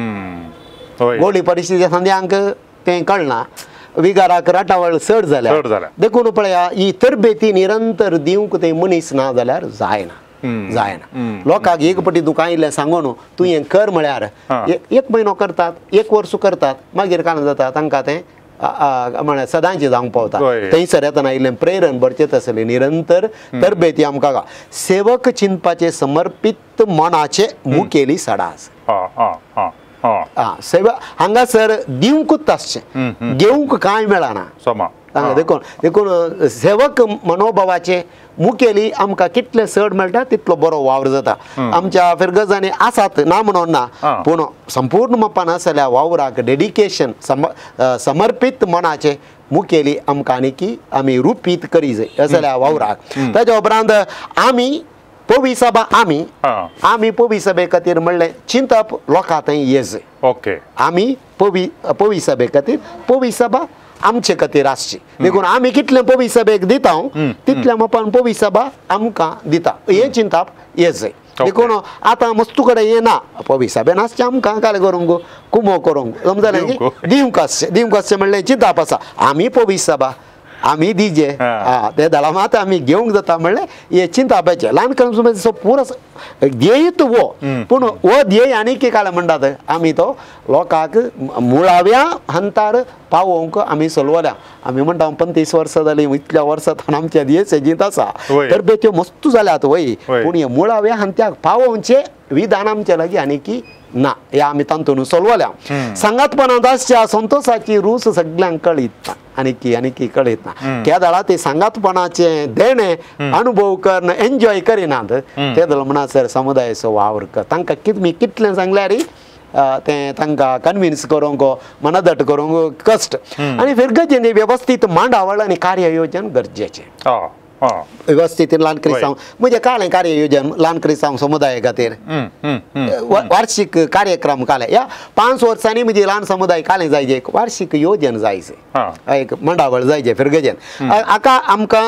गोडी परिस्थिती संद्यांक तें कळना विगाराक राटावळ चड जाल्या देखून पळया ही तरबेती निरंतर दिवंक ते मनीस ना जाल्यार जायना जायना लोकांक एक पटी तुका इल्लें सांगून तूं हें कर म्हळ्यार एक म्हयनो करतात एक वर्स करतात मागीर कांय जाता तांकां तें म्हळ्यार सदांचें जावंक पावता थंयसर येतना इल्लें प्रेरण भरचें आसलें निरंतर तरबेती आमकां सेवक चिंतपाचें समर्पीत मनाचें मुखेली सडास सेवा हांगासर दिवंकूच आसचें घेवंक कांय मेळना देखून देखून सेवक मनोभावाचे मुखेली आमकां कितले चड मेळटा तितलो बरो वावर जाता आमच्या फिरगजांनी आसात ना म्हणून ना पूण संपूर्ण मापान आसल्या वावराक डेडिकेशन समर्पीत मनाचे मुखेली आमकां आनी की आमी रुपीत करी जाय असल्या वावराक. ताच्या उपरांत आमी पवी सभा आमी आमी पवी सभे खातीर म्हणलें चिंतप लोकां थंय ये जाय. ओके आमी पवी पवी सभे खातीर पवी सभा आमचे खातीर आसची देखून आमी कितले पवी सभेक दिता तितल्या मापान पवी सभा आमकां दिता हें चिंतप ये जाय. देखून आतां मस्तू कडेन येना पवी सभेन आसचें आमकां काल करूंक कुमो करूंक समजलें की दिवंक आसचें दिवंक आसचें म्हणलें चिंतप आसा आमी पवी सभा आमी दिजे ते दळा मात आमी घेवंक जाता म्हणलें हें चिंतपाचें ल्हान करून पुरो ध्येयूच हो पूण हो ध्येय आनी कितें काल म्हणटात आमी तो लोकांक मुळाव्या हंतार पावोवंक आमी चलवल्या. आमी म्हणटा 35 वर्सां जालीं इतल्या वर्सां आमच्या ध्येय सेजींत आसा तर बे त्यो मस्तू जाल्यात वय पूण हे मुळाव्या हंत्याक पावोवचें विधान आमचे लागीं आनी की ना हे आमी तातूंत चलवल्या. सांगातपणांत आसच्या संतोषाची रूच सगळ्यांक कळीत ना आनी की आनी की कळीत ना त्या वेळार ते सांगातपणाचें देणें अनुभव करून एन्जॉय करिनात ते दळ म्हणसर समुदायाचो वावर कर तांकां कित कितलें सांगल्यार तें तांकां कन्विन्स करूंक मनदट करूंक कश्ट आनी फिरगजेन वेवस्थीत मांडावळ आनी कार्ययोजन गरजेचें. वेवस्थीत ल्हान क्रिस्तांव म्हणजे कालें कार्ययोजन ल्हान क्रिस्तांव समुदाया खातीर वार्षिक कार्यक्रम काले ह्या 5 वर्सांनी म्हणजे ल्हान समुदाय कालें जायचे एक वार्षिक योजन जायचे एक मांडावळ जायचे फिरगजेन. हाका आमकां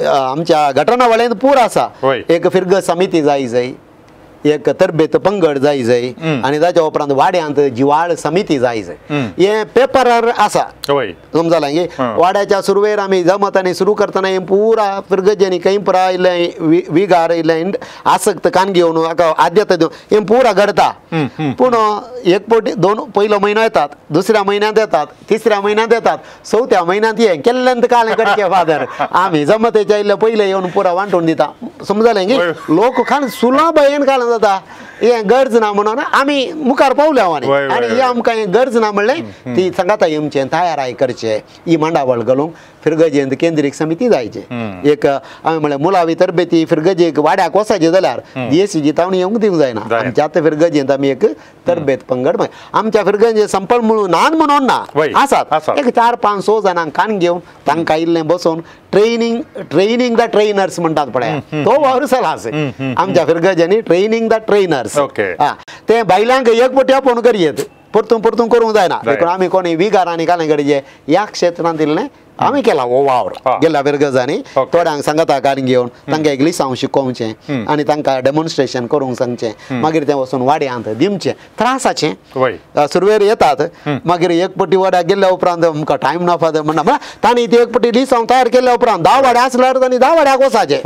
आमच्या घटनावळेंत पूर आसा एक फिरगज समिती जाय जाय एक तरबेत पंगड जाय जाय आनी ताच्या उपरांत वाड्यांत जिवाळ समिती जाय जाय हें पेपरार आसा समजलें की वाड्याच्या सुरवेर आमी जमतांनी सुरू करतना हें पुरा फिरगजेनी खंय पुरा इल्लें विगार इल्लें आसक्त कान घेवन हाका आद्यता दिवन हें पुरा घडता पूण एक फावटी 2 पयलो म्हयनो येतात दुसऱ्या म्हयन्यांत येतात तिसऱ्या म्हयन्यांत येतात चवथ्या म्हयन्यांत हें केल्ल्यान कालें करचें फादर आमी जमतेच्या इल्लें पयलें येवन पुरा वांटून दिता समजलें की लोक खान सुलभेन काल जाता हें गरज ना म्हणून आमी मुखार पावल्या आनी आनी हें आमकां हें गरज ना म्हणलें ती सांगाता येवचें तयाराय करचें ही मांडावळ घालूंक फिरगजेंत केंद्रीक समिती जायचे एक आमी म्हणलें मुळावी तरबेती फिरगजेक वाड्याक वचायचें जाल्यार डीएसीजी तावणी येवंक दिवंक जायना आमच्या आतां फिरगजेंत आमी एक तरबेत पंगड आमच्या फिरगजे संपल म्हणून नान म्हणून ना आसात एक 4 5 6 जाणांक कान घेवन तांकां इल्लें बसोवन ट्रेनिंग ट्रेनिंग the trainers म्हणटात पळय तो वावर चला आसा आमच्या फिरगजांनी ट्रेनिंग the trainers ते बायलांक एक पटी आपोवन करयेत परतून परतून करूंक जायना देखून आमी कोणी विगारांनी कालें गरजे ह्या क्षेत्रांत इल्लें आमी केला हो वावर गेल्या फिरगजांनी थोड्यांक सांगाता कान घेवन तांकां एक लिसांव शिकोवचें आनी तांकां डेमॉन्स्ट्रेशन करूंक सांगचें मागीर तें वचून वाड्यांत दिवचें त्रासाचें सुरवेर येतात मागीर एक पटी वाड्याक गेल्या उपरांत आमकां टायम ना फादर म्हणटा म्हळ्यार तांणी ती एक पटी लिसांव तयार केल्या उपरांत 10 वाड्या आसल्यार तांणी 10 वाड्याक वचाचें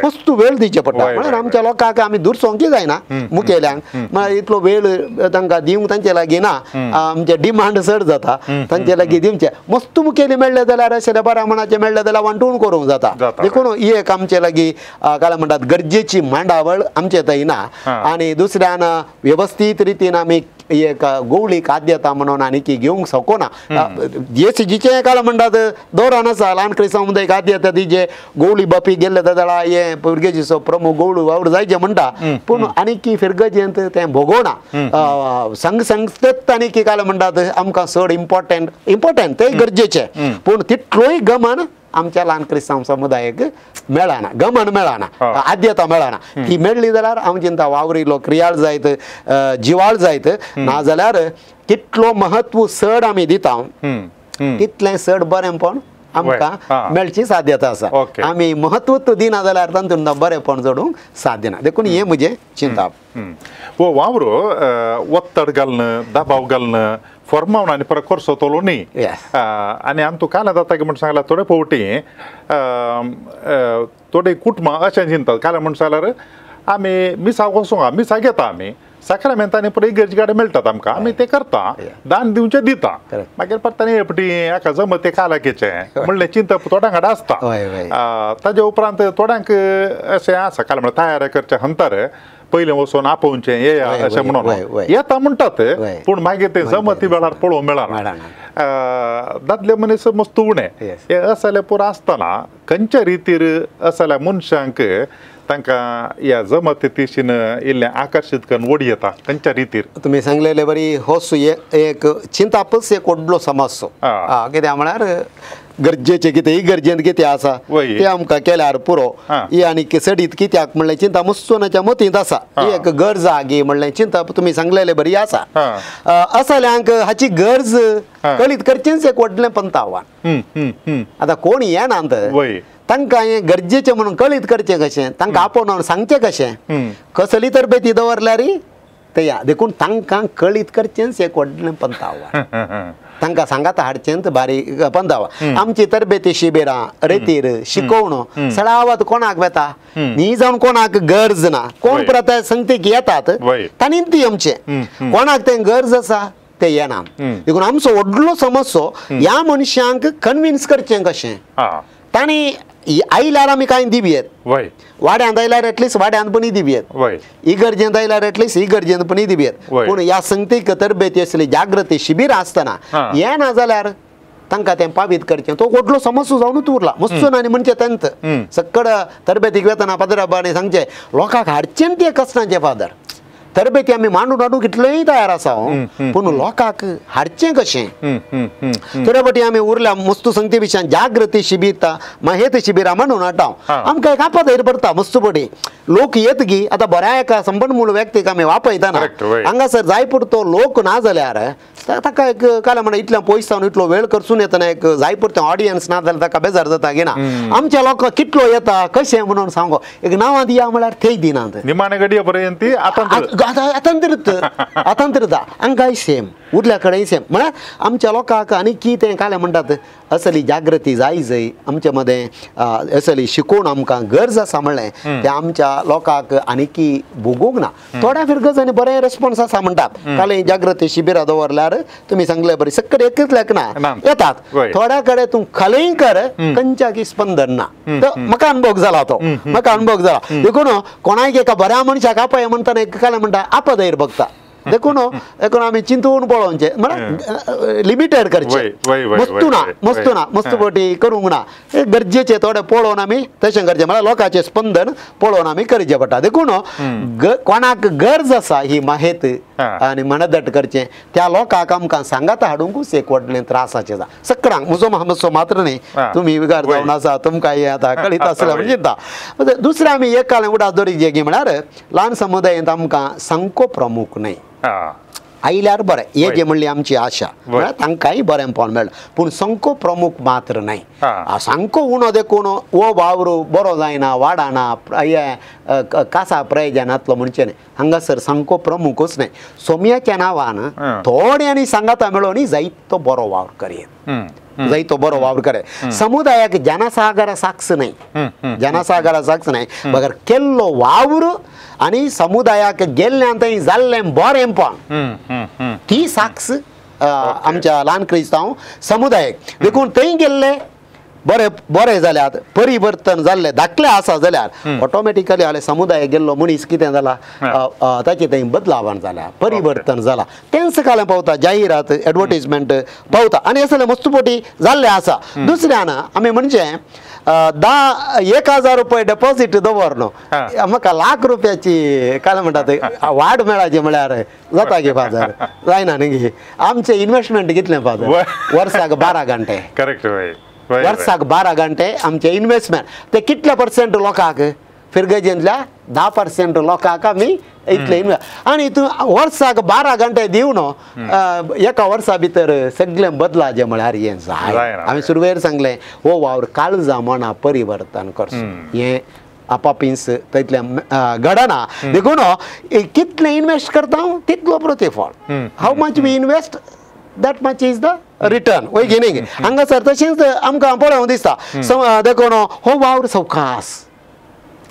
वस्तू वेळ दिवचें पडटा म्हळ्यार आमच्या लोकांक आमी दुरसोंकी जायना मुखेल्यांक म्हळ्यार इतलो वेळ तांकां दिवंक तांचे लागीं ना आमचे डिमांड चड जाता तांचे लागीं दिवचें मस्तू मुखेली मेळ्ळें जाल्यार अशें बऱ्या मनाचें मेळ्ळें जाल्यार वांटून करूंक जाता देखून ही एक आमचे लागीं काय म्हणटात गरजेची मांडावळ आमचे थंय ना आनी दुसऱ्यान वेवस्थीत रितीन आमी एक गोवळीक आद्यता म्हणून आनी की घेवंक शकना जेसीजीचें काय म्हणटात धोरण आसा ल्हान क्रिस्तांव समुदायक आद्यता दिजे गोवळी बापी गेल्ले जाल्यार हें फिरगजेचो प्रमुख गोवळी वावर जायचे म्हणटा पूण आनी की फिरगजेंत तें भोगोना संघ संस्थेत आनी की काय म्हणटात आमकां चड इम्पॉर्टंट इम्पॉर्टंट तें गरजेचें पूण तितलोय गमन आमच्या ल्हान क्रिस्तांव समुदायाक मेळना गमन मेळना आद्यता मेळना ती मेळ्ळी जाल्यार आमची वावरिलो क्रियाळ जायत जिवाळ जायत ना जाल्यार कितलो महत्व चड आमी दिता तितलें चड बरेंपण आमकां मेळची साध्यता आसा आमी महत्व दिना जाल्यार तातूंत बरेंपण जोडूंक साध्य ना देखून हें म्हजें चिंतप. हो वावर ಒತ್ತಡ घालणं दबाव घालणं फॉर्मावन आनी परत करचो तोलो न्ही आनी आम तुका काल जाता म्हण सांगला थोडे फावटी थोडे कुटुंबां अशें चिंततात काल म्हण सांगल्यार आमी मिसाक वचूंक मिसाक घेता आमी साक्रामेंतांनी परत इगर्ज गाडी मेळटात आमकां आमी ते करता दान दिवचें दिता मागीर परत आनी एकटी एका जमत ते कालाकेचें म्हणलें चिंतप थोड्यां कडेन आसता ताजे उपरांत थोड्यांक अशें आसा काल म्हळ्यार तयार करचें हंतर पयलें वचून आपोवचें येया अशें म्हणून येता म्हणटात पूण मागीर ते जमती वेळार पळोवंक मेळना दादले मनीस मस्त उणें हे असले पुरो आसतना खंयच्या रितीर असल्या मनशांक तांकां ह्या जमती तिशीन इल्लें आकर्शीत करून ओडी येता खंयच्या रितीर तुमी सांगलेले बरी हो एक चिंतापच एक व्हडलो समस्यो कित्याक म्हळ्यार गरजेचें कितें इगर्जेंत कितें आसा तें आमकां केल्यार पुरो ही आनी सडीत कित्याक म्हणलें चिंता मुस्सोनाच्या मतींत आसा ही एक गरज आगी म्हणलें चिंता तुमी सांगलेलें बरी आसा असल्यांक हाची गरज कळीत करचेंच एक व्हडलें पंत आव्हान आतां कोण येनात तांकां हें गरजेचें म्हणून कळीत करचें कशें तांकां आपोवन सांगचें कशें कसली तरबेती दवरल्यार ते या देखून तांकां कळीत करचेंच एक व्हडलें पंत आव्हान तांकां सांगाता हाडचें बारीक पंदावा आमची तरबेती शिबिरां रेतीर शिकोवणो सळावत कोणाक वेता न्ही जावन कोणाक गरज ना कोण परत संगतीक येतात तांणी ती आमचे कोणाक तें गरज आसा ते येना देखून आमचो व्हडलो समस्यो ह्या मनशांक कन्विन्स करचें कशें तांणी आयल्यार आमी कांय दिवयेत वाड्यांत आयल्यार एटलिस्ट वाड्यांत पण दिवयेत इगर्जेंत आयल्यार एटलिस्ट इगर्जेंत पण दिवयेत पूण ह्या संगतीक तरबेती असली जागृती शिबिरां आसतना येना जाल्यार तांकां तें पावीत करचें तो व्हडलो समस्यो जावनूच उरला मस्तून आनी म्हणचें तेंत सक्कड तरबेतीक वेतना फादराबांनी सांगचें लोकांक हाडचें तें कश्टांचें फादर तरबेती आमी मांडून हाडूंक कितलेंय तयार आसा पूण लोकांक हाडचें कशें थोड्या फावटी आमी उरल्या मस्तू संगती विशयान जागृती शिबीर महेत शिबिरां म्हणून हाडटा आमकां एक आपत भरता मस्तू पटी लोक येत गी आतां बऱ्या एका संपन्न व्यक्तीक आमी वापयतना हांगासर जाय पुरतो लोक ना जाल्यार ताका एक काल म्हणा इतल्या पयस जावन इतलो वेळ करसून येतना एक जाय पुरतें ऑडियन्स ना जाल्यार ताका बेजार जाता गी ना आमच्या लोकांक कितलो येता कशें म्हणून सांगो एक नांवां दिया म्हळ्यार थंय दिनात निमाणे घडये पर्यंत आतांतरीत आतांतरीत हांगाय सेम उरल्या कडेन सेम म्हळ्यार आमच्या लोकांक आनी कितें कालें म्हणटात असली जागृती जाय जय आमचे मदें असली शिकोवन आमकां गरज आसा म्हणलें तें आमच्या लोकांक आनीकी भोगूंक ना थोड्या फिरगज आनी बरें रेस्पॉन्स आसा म्हणटात काल जागृती शिबिरां दवरल्यार तुमी सांगले बरें सक्कड एकच लेखना येतात थोड्या कडेन तूं खलेंय कर खंयच्याकी स्पंदन ना तो म्हाका अनुभव जाला तो म्हाका अनुभव जाला देखून कोणाक एका बऱ्या मनशाक आपय म्हणटाना एक कालें म्हणटा आपदैर बघता देखून देखून आमी चिंतून पळोवचें म्हळ्यार लिमिटेड करचें मस्तू ना मस्तू ना मस्तू पटी करूंक ना गरजेचें थोडें पळोवन आमी तशें करचें म्हळ्यार लोकांचें स्पंदन पळोवन आमी करचें पडटा देखून कोणाक गरज आसा ही माहेत आनी मनदट करचें त्या लोकांक आमकां सांगाता हाडूंकूच एक व्हडलें त्रासाचें जा सकडांक म्हजो मातसो मात्र न्ही तुमी विगार जावन आसा तुमकां हें आतां कळीत आसलें म्हणजे चिंता दुसरें आमी एक काळ उडास दवरीत गी म्हळ्यार ल्हान समुदायांत आमकां सामको प्रमुख न्हय आयल्यार बरें हे जे म्हणली आमची आशा म्हळ्यार तांकांय बरेंपण मेळटा पूण सामको प्रमुख मात्र न्हय सामको उणो देखून हो वावर बरो जायना वाडना हे कासा प्रयोजनांतलो म्हणचें न्हय हांगासर सामको प्रमुखूच न्हय सोम्याच्या नांवान थोड्यांनी सांगाता मेळोवन जायतो बरो वावर करयेत जायतो बरो वावर करे समुदायाक जनसागरा साक्ष न्हय जनसागरा साक्ष न्हय बगर केल्लो वावर आनी समुदायाक गेल्ल्यान थंय जाल्लें बरेंपण ती साक्ष आमच्या ल्हान क्रिस्तांव समुदायाक देखून थंय गेल्ले बरे बरे जाल्यात परिवर्तन जाल्ले धाकले आसा जाल्यार ऑटोमॅटिकली हाले समुदाय गेल्लो मनीस कितें जाला ताचे थंय बदलावण जाल्या परिवर्तन जाला तेंच कालें पावता जाहिरात एडवर्टीजमेंट पावता आनी असले मस्तुपोटी जाल्ले आसा दुसऱ्यान आमी म्हणजे 10,000 रुपये डेपॉझीट दवरलो म्हाका लाख रुपयाची काय म्हणटात वाड मेळाची म्हळ्यार जाता गे फादर जायना न्ही आमचें इन्वेस्टमेंट कितलें फादर वर्साक 12 घंटे करेक्ट वर्साक 12 घंटे आमचे इन्वेस्टमेंट ते कितले पर्सेंट लोकांक फिरगजेंतल्या 10% लोकांक आमी इतले इन्वेस्ट आनी तूं वर्साक 12 घंटे दिवन एका वर्सा भितर सगळें बदलाचें म्हळ्यार हें जाय आमी सुरवेर सांगलें हो वावर काळजा मना परिवर्तन करचो हें आपापींस तितलें घडना देखून कितलें इन्वेस्ट करता तितलो प्रतिफळ how much we invest that much is the return वय गी न्ही हांगासर तशेंच आमकां पळोवंक दिसता देखून हो वावर सवकास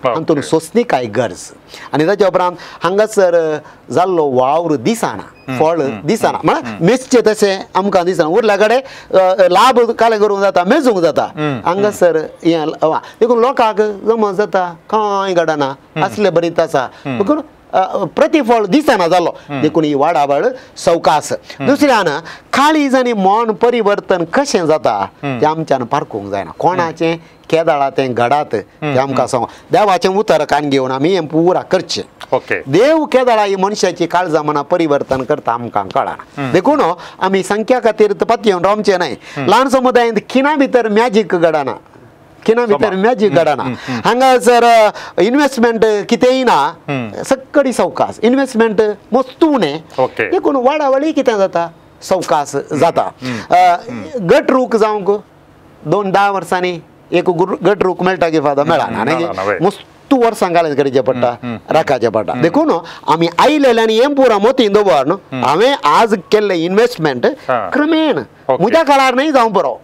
हातूंत सोंसणीकाय गरज आनी ताच्या उपरांत हांगासर जाल्लो वावर दिसना फळ दिसना म्हळ्यार मेजचें तशें आमकां दिसना उरल्या कडेन लाभ कालें करूंक जाता मेजूंक जाता हांगासर हें देखून लोकांक जमज जाता कांय घडना असले बरीत आसा देखून प्रतिफळ दिसना जालो देखून ही वाडावळ सवकास. दुसऱ्यान काळीज आनी मन परिवर्तन कशें जाता तें आमच्यान पारखूंक जायना. कोणाचें केदाळा तें घडात तें आमकां सांग. देवाचें उतर कान घेवन आमी हें पुरा करचें. देव केदाळा ही मनशाची काळजा मना परिवर्तन करता आमकां कळना. देखून आमी संख्या खातीर पतयेवन रावचें न्हय. ल्हान समुदायांत खिणा भितर मॅजीक घडना, खिणा भितर मॅजीक घडना. हांगासर इन्वेस्टमेंट कितेंय ना, सक्कडी सवकास इन्वेस्टमेंट मस्त उणें, देखून वाडावळी कितें जाता सवकास जाता. गट रूख जावंक 2-10 वर्सांनी एक गट रूख मेळटा की फादर मेळना न्ही, मस्त वर्सां घालून करचें पडटा, राखाचें पडटा. देखून आमी आयलेल्यान हें पुरा मोतीन दवर न्हू. हांवें आज केल्लें इन्वेस्टमेंट क्रमेण म्हज्या काळार न्हय जावं बरो,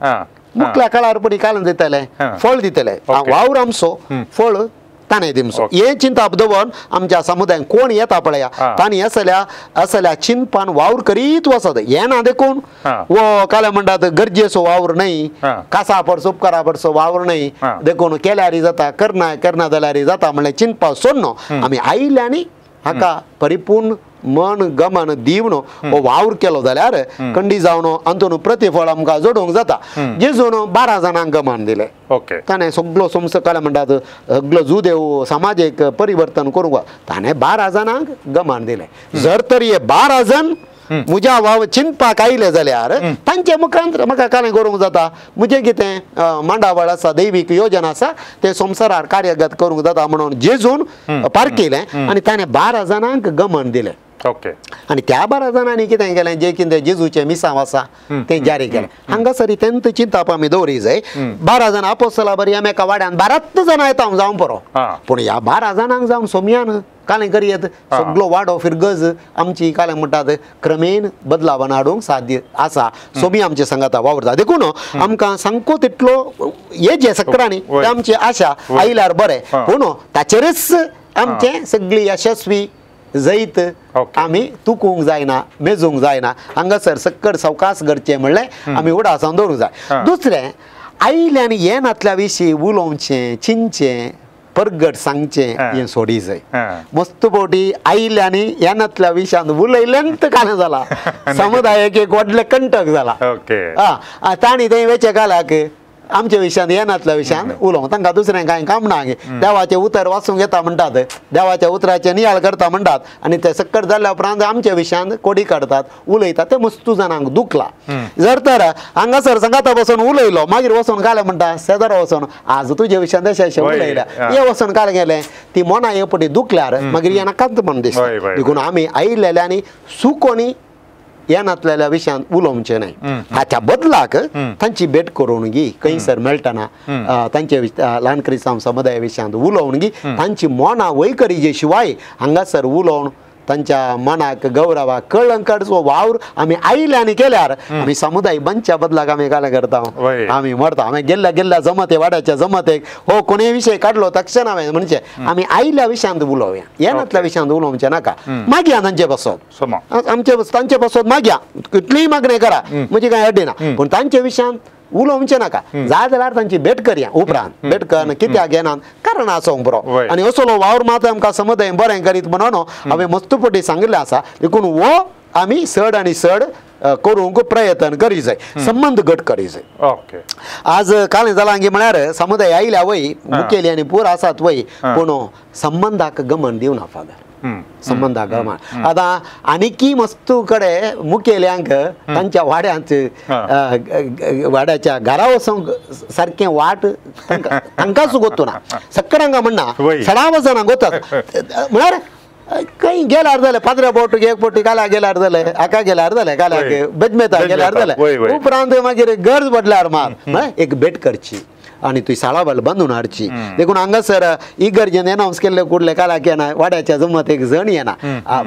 मुखल्या काळार पडी कालन दितले, फळ दितले. वावर आमचो, फळ ताणें दिमचो. हें चिंताप दवरून आमच्या समुदायान कोण येता पळया तांणी असल्या असल्या चिंतपान वावर करीत वचत. हें ना देखून वो काल्या म्हणटात गरजेचो वावर न्हय, कासा पडसो उपकारा पडसो वावर न्हय, देखून केल्यार जाता, करना करना जाल्यार जाता म्हणलें चिंतपा सोडनो. आमी आयिल्ल्यांनी हाका परिपूर्ण मन गमन दिवन हो वावर केलो जाल्यार कंडी जावन अंतून प्रतिफळ आमकां जोडूंक जाता. जेजून 12 जाणांक गमन दिलें, ताणें सगलो संवसार काल्या म्हणटात सगलो जुदेव समाजीक परिवर्तन करूंक ताणें 12 जाणांक गमन दिलें. जर तर हे 12 जाण म्हज्या वाव चिंतपाक आयले जाल्यार तांचे मुखांत म्हाका कांय करूंक जाता. म्हजें कितें मांडावळ आसा, दैवीक योजना आसा, तें संवसारार कार्यगत करूंक जाता म्हणून जेजून पारखिलें आनी ताणें 12 जाणांक गमन दिलें. आनी त्या 12 जाणांनी कितें केलें, जें कितें जेजूचें मिसांव आसा तें जारी केलें. हांगासर तेंत चिंताप आमी दवरी जाय. 12 जाणां आपोस्तला बरी आमी एका वाड्यान 12 जाणां येता जावं बरो, पूण ह्या 12 जाणांक जावन सोमयान कालें करयेत सगलो वाडो फिरगज आमची कालें म्हणटात क्रमेण बदलावान हाडूंक साध्य आसा. सोमी आमचे सांगाता वावरता. देखून आमकां सामको तितलो हे जे सकरांनी आमची आशा आयल्यार बरें, पूण ताचेरच आमचें सगळी यशस्वी जैत आमी तुकूंक जायना, मेजूंक जायना. हांगासर सक्कड सवकास करचें म्हणलें आमी उडासान दवरूंक जाय. दुसरें आयिल्ल्यान हे नातल्या विशीं उलोवचें, चिंतचें, परगट सांगचें हें सोडी जाय. मस्त फावटी आयिल्ल्यानी ह्या नातल्या विशयान उलयल्यान कांय जाला, समुदायाक एक व्हडलें कंटक जाला. आं तांणी थंय वेचे कालाक आमच्या विशयान हे नातल्या विशयान उलोवंक तांकां दुसरें कांय काम ना. देवाचें उतर वाचूंक येता म्हणटात, देवाच्या उतराचें नियाळ करता म्हणटात आनी ते सक्कड जाल्या उपरांत आमच्या विशयान कोडी काडटात, उलयतात, तें मस्तू जाणांक दुखला. जर तर हांगासर सांगाता बसून उलयलो, मागीर वचून कालें म्हणटा शेजारा वचून आज तुज्या विशयान अशें अशें उलयल्या, हे वचून काल गेलें, ती मना हे पटी दुखल्यार मागीर हे नाकाच म्हण दिसता. देखून आमी आयिल्ल्यानी सुकोनी ह्या नातलेल्या विशयान उलोवचें न्हय. हाच्या बदलाक तांची भेट करून गी खंयसर मेळटना तांचे ल्हान क्रिस्तांव समुदाया विशयांत उलोवन गी तांची मनां वैकरीचे शिवाय हांगासर उलोवन तांच्या मनाक गौरवाक कळंक काडचो वावर आमी आयिल्ल्यानी केल्यार आमी समुदाय बनच्या बदलाक आमी कालें करता, आमी मरता. आमी गेल्ल्या गेल्ल्या जमते वाड्याच्या जमतेक हो कोणीय विशय काडलो तक्षण हांवें म्हणजे आमी आयिल्ल्या विशयांत उलोवया, ह्या नातल्या विशयांत उलोवचें नाका. मागया तांचे पासत, आमचे तांचे पासत मागया, कितलीय मागणें करा म्हणजे कांय अड्डी ना, पूण तांचे विशयांत उलोवचें नाका. जाय जाल्यार तांची भेट करया उपरांत, भेट कर कित्याक येना कारण आसूंक बरो. आनी असलो वावर मात आमकां समुदाय बरें करीत म्हणून हांवें मस्त पटी सांगिल्लें आसा. देखून हो आमी चड आनी चड करूंक प्रयत्न करी जाय, संबंद घट करी जाय. आज कालें जालां की म्हळ्यार समुदाय आयल्या वय मुखेली आनी पूर आसात वय, पूण संबंदाक गमन दिवना फादर, संबंदाक गमन. आतां आनीकी मस्तू कडेन मुखेल्यांक तांच्या वाड्यांत वाड्याच्या घरा वचूंक सारकें वाट तांकांच गोत्तू ना. सक्कडांक म्हणना सडा जाणांक गोतात म्हळ्यार खंय गेल्यार जालें, पाद्र्या बोट एक बोटी काल्या गेल्यार जालें, हाका गेल्यार जालें, काल्याक बेजमेता गेल्यार जालें, उपरांत मागीर गरज पडल्यार मात एक भेट करची आनी तुय साळावल बांदून हाडची. देखून हांगासर इगर्जेन एनावन्स केल्ले कुडले काल्याक येना, वाड्याच्या जमत एक जण येना.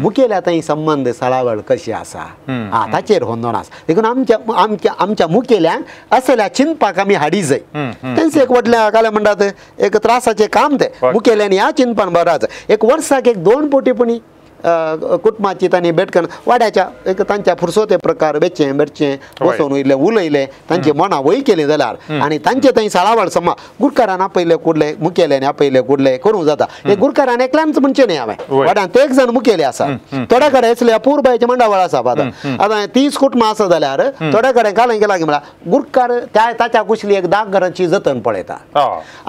मुखेल आतां ही संबंद साळावळ कशी आसा आं ताचेर होंदोन आसा. देखून आमच्या आमच्या आमच्या मुखेल्यांक असल्या चिंतपाक आमी हाडी जाय. तेंच एक व्हडल्या काल्या म्हणटात एक त्रासाचें काम तें मुखेल्यांनी ह्या चिंतपान बराच एक वर्साक एक 2 पोटी पुणी कुटुंबाची तांणी भेट करून वाड्याच्या एक तांच्या फुरसोते प्रकार बेचें बेटचें बसोवन इल्लें उलयलें तांची मनां वय केली जाल्यार आनी तांचे थंय साळावळ समा गुरकारान आपयले कुडले मुखेल्यान आपयले कुडले करूंक जाता. हे गुरकारान एकल्यानच म्हणचें न्ही हांवें वाड्यान ते एक जाण मुखेली आसा थोड्या कडेन असले अपुरबायचे मंडावळ आसा आतां 30 कुटुंबां आसा जाल्यार थोड्या कडेन काल केला की म्हळ्यार गुरकार त्या ताच्या कुशली एक 10 घरांची जतन पळयता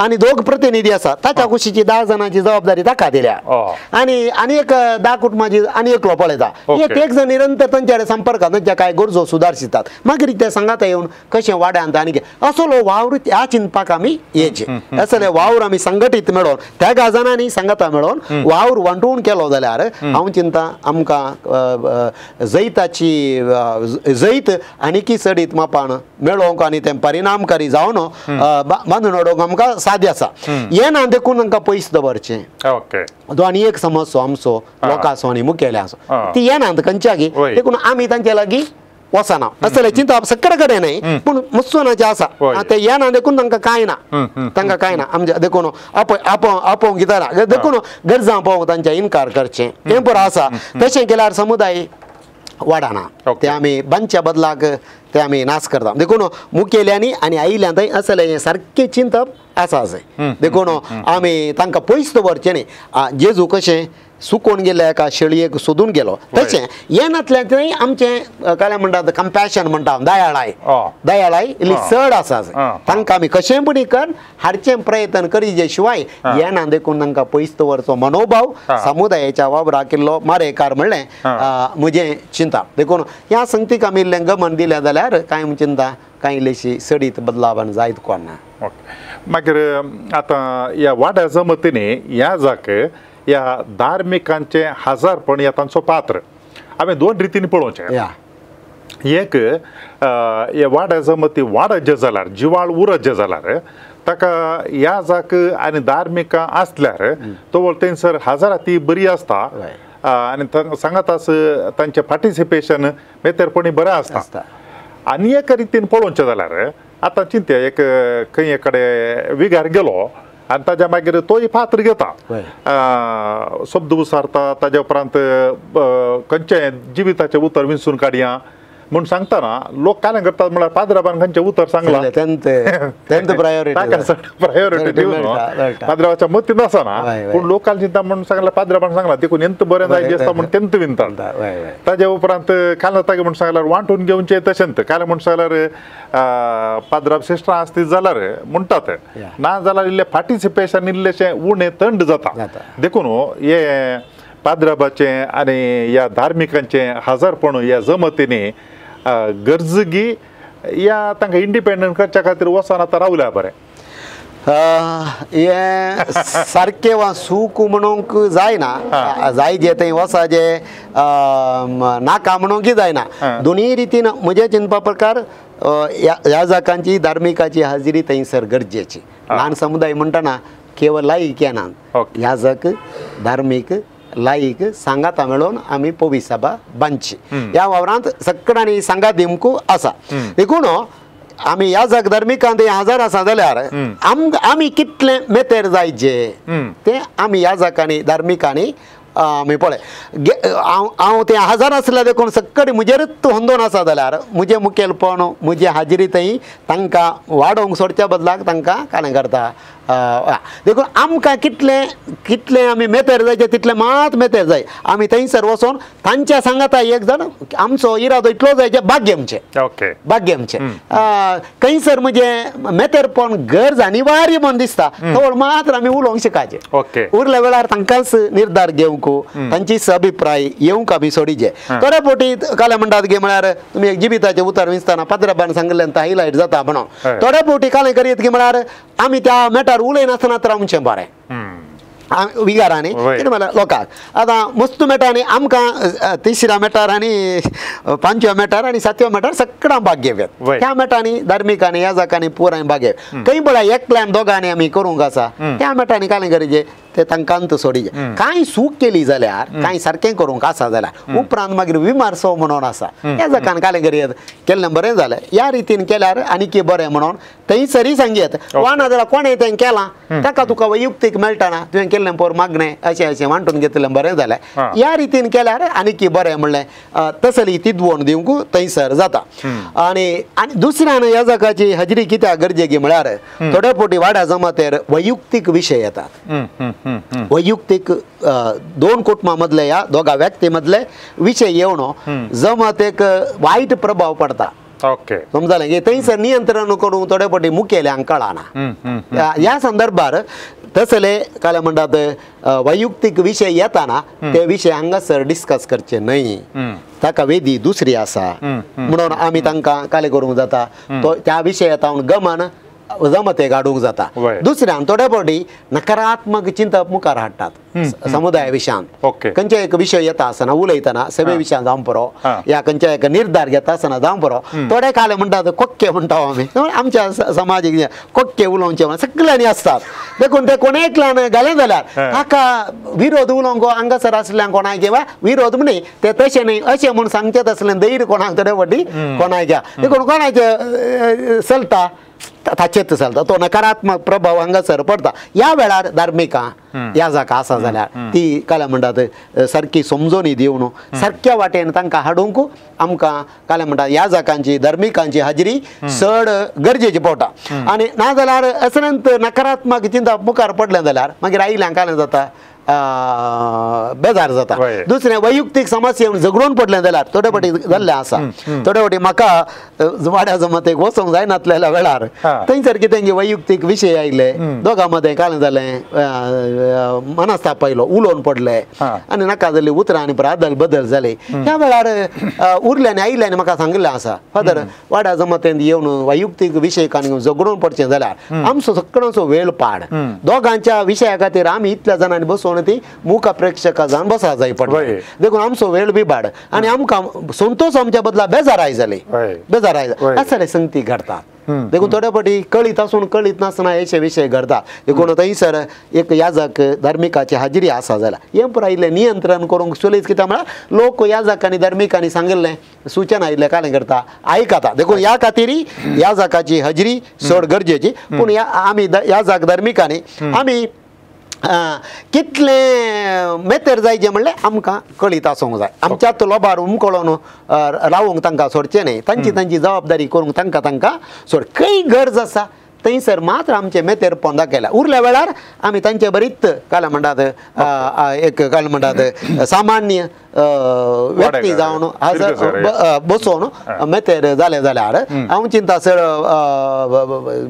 आनी 2 प्रतिनिधी आसा ताच्या कुशीची 10 जाणांची जबाबदारी ताका दिल्या आनी आनी एक 10 कुटुंबाची आनी एकलो पळयता. एक जण निरंतर तांच्या संपर्कात तांच्या काय गरजो सुदारशितात मागीर ते सांगाता येवन कशें वाड्यांत आनी असलो वावर ह्या चिंतपाक आमी येचे असले वावर आमी संघटीत मेळोवन त्या जाणांनी सांगाता मेळोवन वावर वांटून केलो जाल्यार हांव चिंता आमकां जैताची जैत आनीकी चडीत मापान मेळोवंक आनी तें परिणामकारी जावन बांदून उडोवंक आमकां साध्य आसा. येना देखून तांकां पयस दवरचें तो आनी एक समजचो आमचो लोकांचो आनी मुखेल्यांचो ती येना खंयच्यागी देखून आमी तांचे लागीं वचना असलें चिंतप सगळे कडेन न्हय पूण मुसलमानाचें आसा ते येना देखून तांकां कांय ना तांकां कांय ना आमच्या देखून आपोवंक घेतना देखून गरजां पळोवंक तांचे इनकार करचें हें बरें आसा. तशें केल्यार समुदाय वाडना ते आमी बांदच्या बदलाक ते आमी नाश करता. देखून मुखेल्यांनी आनी आयिल्ल्यान थंय असलें हें सारकें चिंतप आसा अशें देखून आमी तांकां पयस दवरचें न्ही. जेजू कशें सुकोवन गेल्ल्या एका शेळयेक सोदून गेलो तशें येनातल्यान थंय आमचें काय म्हणटात कंपॅशन म्हणटा दयाळाय दयाळाय इल्ली चड आसा तांकां आमी कशें पुणी कर हाडचें प्रयत्न करीजे शिवाय येना देखून तांकां पयस दवरचो मनोभाव समुदायाच्या वावराक केल्लो मारेकार म्हणलें म्हजें चिंता. देखून ह्या संगतीक आमी इल्लें गमन दिलें जाल्यार कांय चिंता कांय इल्लीशी चडीत बदलावान जायत कोण ना. मागीर आतां ह्या वाड्या जमतींनी ह्या जाक ह्या धार्मिकांचे हजारपण ह्या तांचो पात्र आमी 2 रितीन पळोवचें. एक ह्या वाड्या जमती वाडत जे जाल्यार जिवाळ उरत जे जाल्यार ताका ह्या जाक आनी धार्मिकां आसल्यार तो थंयसर हजारा ती बरी आसता आनी सांगात तांचें पार्टिसिपेशन मेतेरपणी बरें आसता. आनी एका रितीन पळोवचें जाल्यार आतां चिंत्या एक खंय कडेन विगार गेलो आनी ताज्या मागीर तोय पात्र घेता शब्द उसारता ताज्या उपरांत खंयचें जिविताचें उतर विंचून काडया म्हूण सांगतना लोक काय करतात म्हळ्यार पाद्राबान खंयचें उतर सांगलां ताका प्रायोरिटी दिवन पाद्राबाच्या मतीन आसना पूण लोकांक चिंता म्हूण सांगलां पाद्राबान सांगलां देखून एंत बरें जाय आसता म्हूण तेंत विंतात. ताज्या उपरांत काल तागे म्हूण सांगल्यार वांटून घेवचें तशेंच काल म्हूण सांगल्यार पाद्राब सिस्टरां आसतीत जाल्यार म्हणटात ना जाल्यार इल्लें पार्टिसिपेशन इल्लेशें उणें थंड जाता. देखून हें पाद्राबाचें आनी ह्या धार्मिकांचें हजारपण ह्या जमतींनी गरजगी ह्या तांकां इंडिपेंडंट करच्या खातीर वचून आतां रावल्या बरें हें सारकें वा सूख म्हणूंक जायना जाय जे थंय वचाचें नाका म्हणूंकय जायना. दोनूय रितीन म्हज्या चिंतपा प्रकार ह्या जाकांची धार्मिकाची हाजिरी थंयसर गरजेची. ल्हान समुदाय म्हणटना केवळ लायक येना ह्या जाक धार्मीक लायक सांगाता मेळोवन आमी पवी सभा बांदची ह्या वावरांत सगळ्यांनी सांगात दिवंक आसा. देखून आमी ह्या जाग धार्मिकांत हजार आसा जाल्यार आमी कितले मेतेर जायचे ते आमी ह्या जाकांनी धार्मिकांनी आमी पळय हांव ते हजार आसल्यार देखून सगळें म्हजेरूच होंदोन आसा जाल्यार म्हजें मुखेलपण म्हजी हाजिरी थंय तांकां वाडोवंक सोडच्या बदलाक तांकां कांय करता. देखून आमकां कितलें कितलें आमी मेतेर जायचें तितलें मात मेतेर जाय आमी थंयसर वचोन तांच्या सांगाता एक जाण आमचो इरादो इतलो जायचे भाग्य आमचें भाग्य आमचें खंयसर म्हजें मेतेरपण गरज अनिवार्य म्हूण दिसता तो मात्र आमी उलोवंक शिकाचें उरल्या वेळार तांकांच निर्धार घेवंक तांचीच अभिप्राय येवंक आमी सोडीचे. थोड्या फावटी काल म्हणटात गे म्हळ्यार तुमी एक जिविताचें उतर विंचतना पाद्राबान सांगिल्ल्यान हायलायट जाता म्हणून थोड्या फावटी काल करीत की म्हळ्यार आमी त्या मेटार उलयनासतना तर आमचें बरें विगारांनी कितें म्हणल्यार लोकांक आतां मस्तू मेटांनी आमकां तिसऱ्या मेटार आनी पांचव्या मेटार आनी सातव्या मेटार सगळ्यां भाग घेवयात. ह्या मेटांनी धार्मिकांनी ह्या जाकांनी पुराय भाग घेवया खंय पळय एकल्यान दोगांनी आमी करूंक आसा त्या मेटांनी कांय गरजे ते तांकां सोडीचे कांय चूक केली जाल्यार कांय सारकें करूंक आसा जाल्यार उपरांत मागीर विमर्सो म्हणून आसा ह्या जाकान कालें करयत केल्लें बरें जालें ह्या रितीन केल्यार आनीक बरें म्हणून थंयसरय सांगयत वा ना जाल्यार कोणें तें केलां ताका तुका वैयक्तीक मेळटना तुवें केल्लें पोर मागणें अशें अशें वांटून घेतलें बरें जालें ह्या रितीन केल्यार आनीक बरें म्हणलें तसली तिदवण दिवंक थंयसर जाता. आनी आनी दुसऱ्यान ह्या जाकाची हजरी कित्याक गरजेकी म्हळ्यार थोडे फावटी वाड्या जमातेर वैयक्तीक विशय येतात वैयक्तीक दोन कुटुंबां मदले ह्या दोगा व्यक्ती मदले विशय येवन जमातेक वायट प्रभाव पडता. ओके समजलें की थंयसर नियंत्रण करूंक थोडे फावटी मुखेल्यांक कळना. ह्या संदर्भार तसले काय म्हणटात वैयक्तीक विशय येताना ते विशय हांगासर डिस्कस करचे न्हय ताका वेदी दुसरी आसा म्हणून आमी तांकां कालें करूंक जाता तो त्या विशयात गमन जमतेक हाडूंक जाता. दुसऱ्यान थोडे फावटी नकारात्मक चिंतप मुखार हाडटात समुदाया विशयान खंयच्या एक विशय येता आसतना उलयतना सभे विशयान जावं पुरो या खंयच्या एक निर्धार घेता आसतना जावं पुरो थोडे काले म्हणटात कोक्के म्हणटा आमी आमच्या समाजीक कोक्के उलोवचे सगळ्यांनी आसतात देखून ते कोण एकल्यान घालें जाल्यार ताका विरोध उलोवंक हांगासर आसल्यान कोणाक किंवा विरोध न्हय ते तशें न्हय अशें म्हूण सांगचें आसलें धैर्य कोणाक थोडे फावटी कोणाक घ्या देखून कोणाचें चलता ताचेच चलता तो नकारात्मक प्रभाव हांगासर पडटा. ह्या वेळार धार्मिकां ह्या जाका आसा जाल्यार ती काय म्हणटात सारकी समजोनी दिवन सारक्या वाटेन तांकां हाडूंक आमकां काय म्हणटात ह्या जाकांची धार्मिकांची हाजरी चड गरजेची पडटा. आनी ना जाल्यार असल्यांत नकारात्मक चिंतप मुखार पडलें जाल्यार मागीर आयिल्ल्यांक काय जाता बेजार जाता. दुसरें वैयक्तीक समस्या झगडून पडलें जाल्यार थोडे फावटी जाल्लें आसा थोडे फावटी म्हाका वाड्या जमातेक वचोंक जायनातलेल्या वेळार थंयसर कितें वैयक्तीक विशय आयले दोगां मदें कालें जालें मनस्ताप आयलो उलोवन पडले आनी नाका जाल्ली उतरां आनी अदल बदल जाले ह्या वेळार उरल्यानी आयिल्ल्यानी म्हाका सांगिल्लें आसा फादर वाड्या जमातेंत येवन वैयक्तीक विशय आनी झगडून पडचें जाल्यार आमचो सगळ्यांचो वेळ पाड दोगांच्या विशया खातीर आमी इतल्या जाणांनी बसोवन ती मुखा प्रेक्षका जावन बसा जाय पडटा देखून आमचो वेळ बिबाड आनी आमकां संतोष आमच्या बदला बेजाराय जाली बेजाराय असले संगती घडतात. देखून थोडे फावटी कळीत आसून कळीत नासतना अशे विशय घडता. देखून थंयसर एक याजक धार्मिकाची हाजरी आसा जाल्यार हें पुराय इल्लें नियंत्रण करूंक चलयत कित्याक म्हळ्यार लोक याजक आनी धार्मिकांनी सांगिल्लें सुचना आयिल्लें कालें करता आयकता. देखून ह्या खातीर याजकाची हाजरी चड गरजेची. पूण ह्या आमी याजक धार्मिकांनी आमी कितले मेतेर जायचे म्हणल्यार आमकां कळीत आसूंक जाय. आमच्यात लोबार उमकळोन रावूंक तांकां सोडचें न्हय तांची तांची जबाबदारी करूंक तांकां तांकां सोड खंय गरज आसा थंयसर मात्र आमचें मेतेरपण दाखयलां. उरल्या वेळार आमी तांचे बरीच काय म्हणटात एक काय म्हणटात सामान्य व्यक्ती जावन हजर बसोवन मेतेर जालें जाल्यार हांव चिंता चड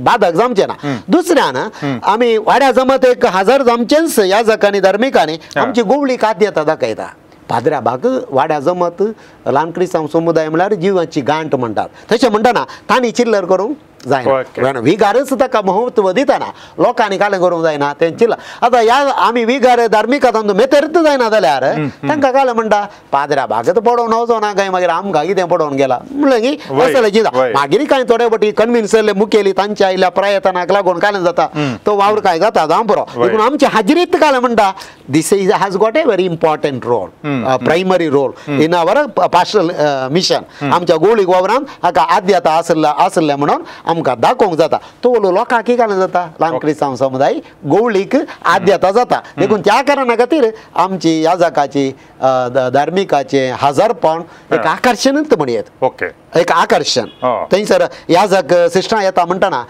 बाधक जावचें ना. दुसऱ्यान आमी वाड्या जमत एक हजर जावचेंच ह्या जाकांनी धार्मिकांनी आमची गोवळी आद्यता दाखयता. पाद्र्या भाग वाड्या जमत ल्हान क्रिस्तांव समुदाय म्हळ्यार जिवाची गांठ म्हणटात तशें म्हणटना तांणी चिल्लर करूंक जायना विगारच ताका महत्व दितना लोकांनी कालें करूंक जायना तें चिल्लर. आतां ह्या आमी विगार धार्मिक आतां मेतेरच जायना जाल्यार तांकां कालें म्हणटा पाद्र्या भागत पडोवन वचोना काय मागीर आमकां कितें पडोवन गेला म्हणलें की असलें चिंता. मागीर कांय थोडे फावटी कन्विन्स जाल्ले मुखेली तांच्या आयिल्ल्या प्रयत्नाक लागून कालें जाता तो वावर कांय जाता जावं पुरो. देखून आमचे हाजरीत कालें म्हणटा this is has got a very important role primary role in our pastoral mission. आमच्या गोळीक वावरान हाका आद्यता आसल्या आसल्या म्हणून आमकां दाखोवंक जाता. तो लोकांक कितें जाता ल्हान क्रिस्तांव समुदाय गोवळीक आद्यता जाता. देखून त्या कारणा खातीर आमची याजकाची धार्मिकाचें हजारपण एक आकर्शणच म्हणयेत. ओके एक आकर्शण थंयसर याजक सिस्टरां येता म्हणटना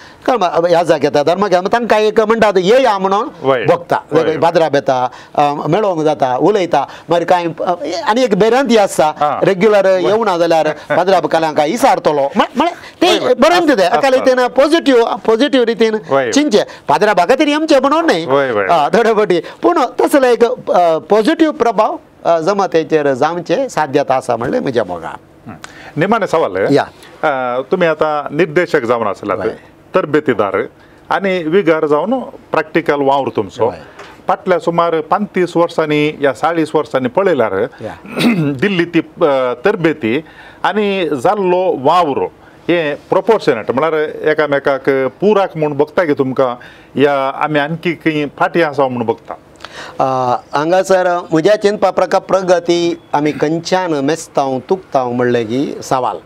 याजक येता धर्म तांकां एक म्हणटात येया म्हणून बघता पाद्राब येता मेळोवंक जाता उलयता मागीर कांय आनी एक बेरांती आसता रेग्युलर येवना जाल्यार पाद्राब काल्यांक इसारतलो म्हळ्यार ते बरें तें एका रितीन पॉझिटिव्ह पॉझिटिव्ह रितीन चिंतचें पाद्राबा खातीर येमचें म्हणून न्हय थोडे फावटी पूण तसलो एक पॉझिटिव्ह प्रभाव जमातेचेर जावचें साध्यता आसा म्हणलें म्हज्या मोगान. निमाणे सवाल तुमी आतां निर्देशक जावन आसल्यात तरबेतीदार आनी विगार जावन प्रॅक्टिकल वावर तुमचो फाटल्या सुमार 35 वर्सांनी या 40 वर्सांनी पळयल्यार दिल्ली ती तरबेती आनी जाल्लो वावर हे प्रोपोर्शनेट म्हळ्यार एकामेकाक पुराक म्हूण बघता की तुमकां या आमी आणखी खंय फाटीं आसा म्हूण बघता. हांगासर म्हज्या चिंतपा प्रकार प्रगती आमी खंयच्यान मेजताव तुकताव म्हणलें की सवाल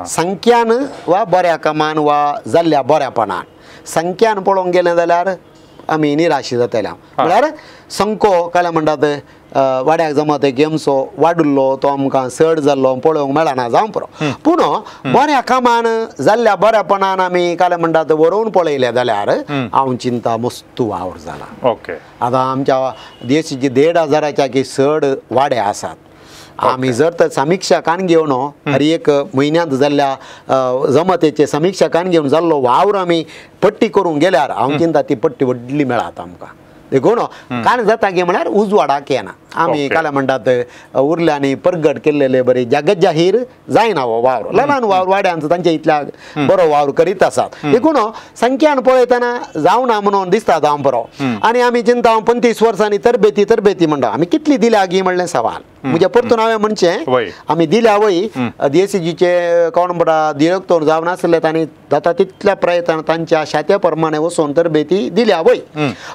संख्यान वा बऱ्या कामान वा जाल्ल्या बऱ्यापणान. संख्यान पळोवंक गेलें जाल्यार आमी निराशी जातले. म्हळ्यार संको काय म्हणटात वाड्याक जमत गेमसो वाडुल्लो तो आमकां चड जाल्लो पळोवंक मेळना जावं पुरो. पूण बऱ्या कामान जाल्ल्या बऱ्यापणान आमी काय म्हणटात वरोवन पळयलें जाल्यार हांव चिंता मस्तू वावर जाला. ओके, आतां आमच्या देशाची 1,500 की चड वाडे आसात. आमी जर तर समिक्षा कान घेवन हर एक म्हयन्यांत जाल्ल्या जमतेचे समिक्षा कान घेवन जाल्लो वावर आमी पट्टी करूंक गेल्यार हांव चिंता ती पट्टी व्हडली मेळात आमकां. देखून कांय जाता की म्हळ्यार उजवाडाक येना. आमी काय म्हणटात उरल्यांनी परगट केल्लेले बरी जगत जाहीर जायना हो वावर. ल्हान वावर वाड्यांचो तांच्या इतल्या बरो वावर करीत आसात. देखून संख्यान पळयतना जावना म्हणून दिसता जावं बरो. आनी आमी चिंता 35 वर्सांनी तरबेती तरबेती म्हणटा आमी कितली दिल्या गी म्हणलें सवाल. म्हज्या परतून हांवें म्हणचें आमी दिल्या वय डीएससीजीचे कोण म्हणटा दिरेक्तोर जावन आसले तांणी जाता तितल्या प्रयत्न तांच्या शात्या प्रमाणे वचून तरबेती दिल्या वय.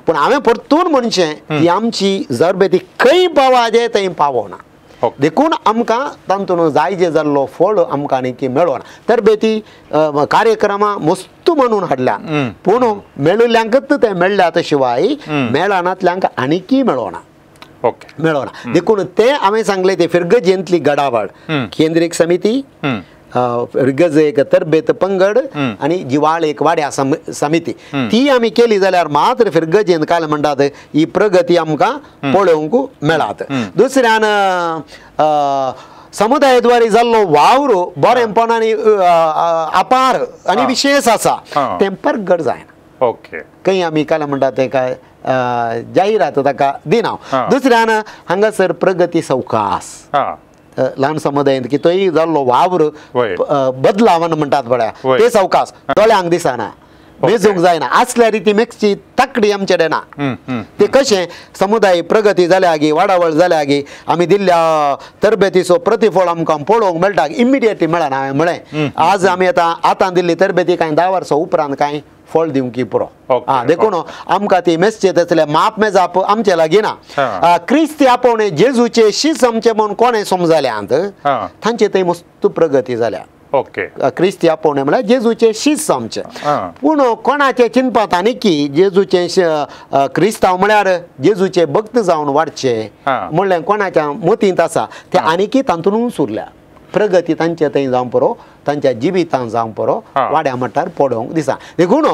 पूण हांवें परतून म्हणचें ही आमची तरबेती खंय पावाजे थंय पावना. देखून आमकां तातूंत जाय जे जाल्लो फळ आमकां आनी मेळना. तरबेती कार्यक्रमां मस्तू म्हणून हाडल्या पूण मेळिल्ल्यांकच ते मेळ्ळ्यात शिवाय मेळनातल्यांक आनीकय मेळना मेळना. देखून ते हांवें सांगलें ते फिरगजेंतली घडावळ केंद्रीय समिती, फिरगज एक तरबेत पंगड आनी जिवाळ एक वाड्या समिती ती आमी केली जाल्यार मात्र फिरगजेंत काय म्हणटात ही प्रगती आमकां पळोवंक मेळात. दुसऱ्यान समुदायाद्वारे जाल्लो वावर बरेपणान अपार आनी विशेष आसा तें परगट जायना. ओके, खंय आमी काय म्हणटात ते काय जाहिरात ताका दिना. दुसऱ्यान हांगासर प्रगती सवकास ल्हान समुदायांत की तोय जाल्लो वावर बदलावन म्हणटात पळया ते सवकास दोळ्यांक दिसना मेजूंक जायना आसल्यार ती मेजची ताकडी आमचे कडेन ना. ते कशें समुदाय प्रगती जाल्या गी वाडावळ जाल्या गी आमी दिल्ल्या तरबेतीचो प्रतिफळ आमकां पळोवंक मेळटा इमिडिएटली मेळना. हांवें म्हळें आज आमी आतां आतां दिल्ली तरबेती कांय 10 वर्सां उपरांत कांय फळ दिवंक पुरो. आं, देखून आमकां ती मेजचे तसले माप मेजाप आमचे लागीं ना. क्रिस्ती आपोवणे जेजूचे शीस आमचे म्हूण कोणें समजल्यांत तांचे थंय मस्त प्रगती जाल्या. ओके, क्रिस्ती आपोवणे म्हळ्यार जेजूचे शीस आमचे. पूण कोणाचे चिंतपात आनी की जेजूचे क्रिस्तांव म्हळ्यार जेजूचे भक्त जावन वाडचे म्हणलें कोणाच्या मतींत आसा ते आनीकी तातूंतच उरल्या. प्रगती तांचे थंय जावं पुरो तांच्या जिवितान जावं पुरो वाड्या मठार पडोवंक दिसा. देखून